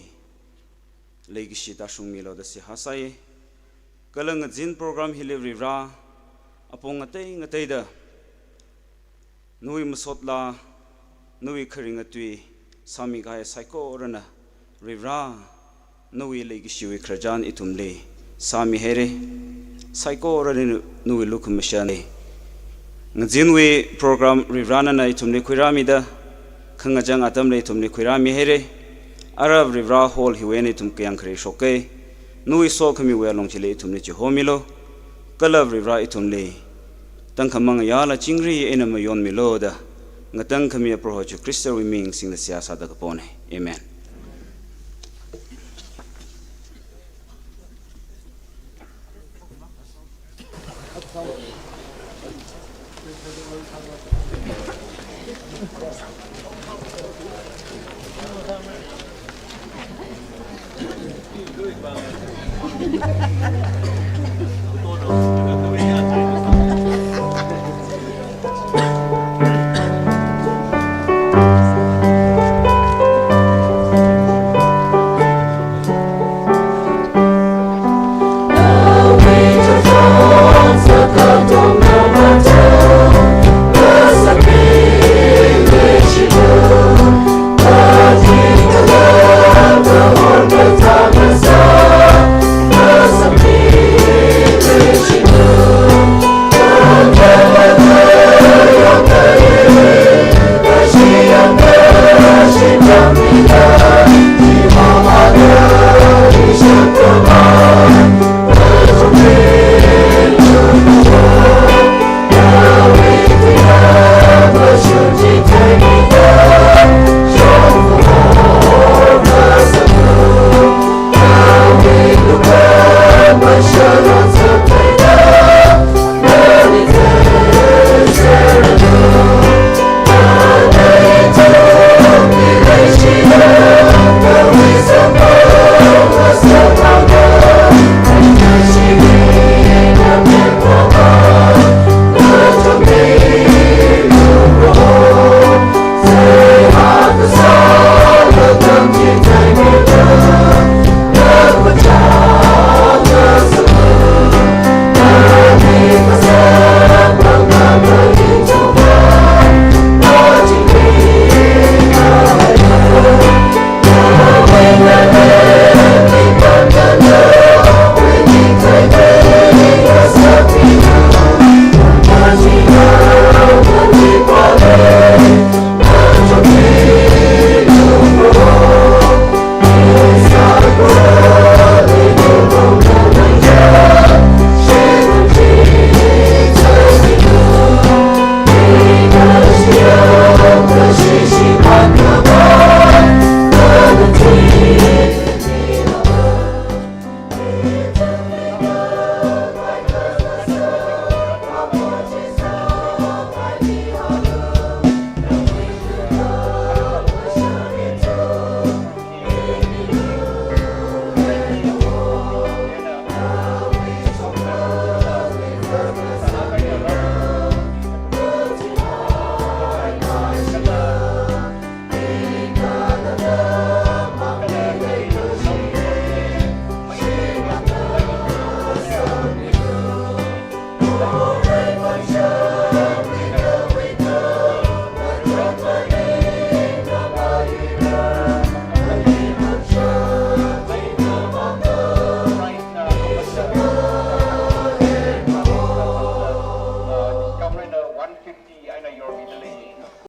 leikashi tāshungmilu da seihā sāi. Kala ngazin program hili Varivara, apong ngatei ngateida nawui masot laa, nawui kharinga tui sāmi kahai saikorana, Varivara, nawui leikashiwui khararchan ithumli sāmi haira. Saikorali nawui lukhamashanli, ngazinwui program Varivara nana ithumli khuirāmida, khangachang atamli ithumli khuirāmi haira. Ara Varivara hall hiwui eina ithum kayāng khare shoka, nawui sokhamiwui alung chili ithumli chihomilu. Kala Varivara ithumli tangkhamang ayarla chingri eina mayonmilu da, ngatangkhami Proho Jishu Khristawui ming singda seihā sāda kapona. Amen.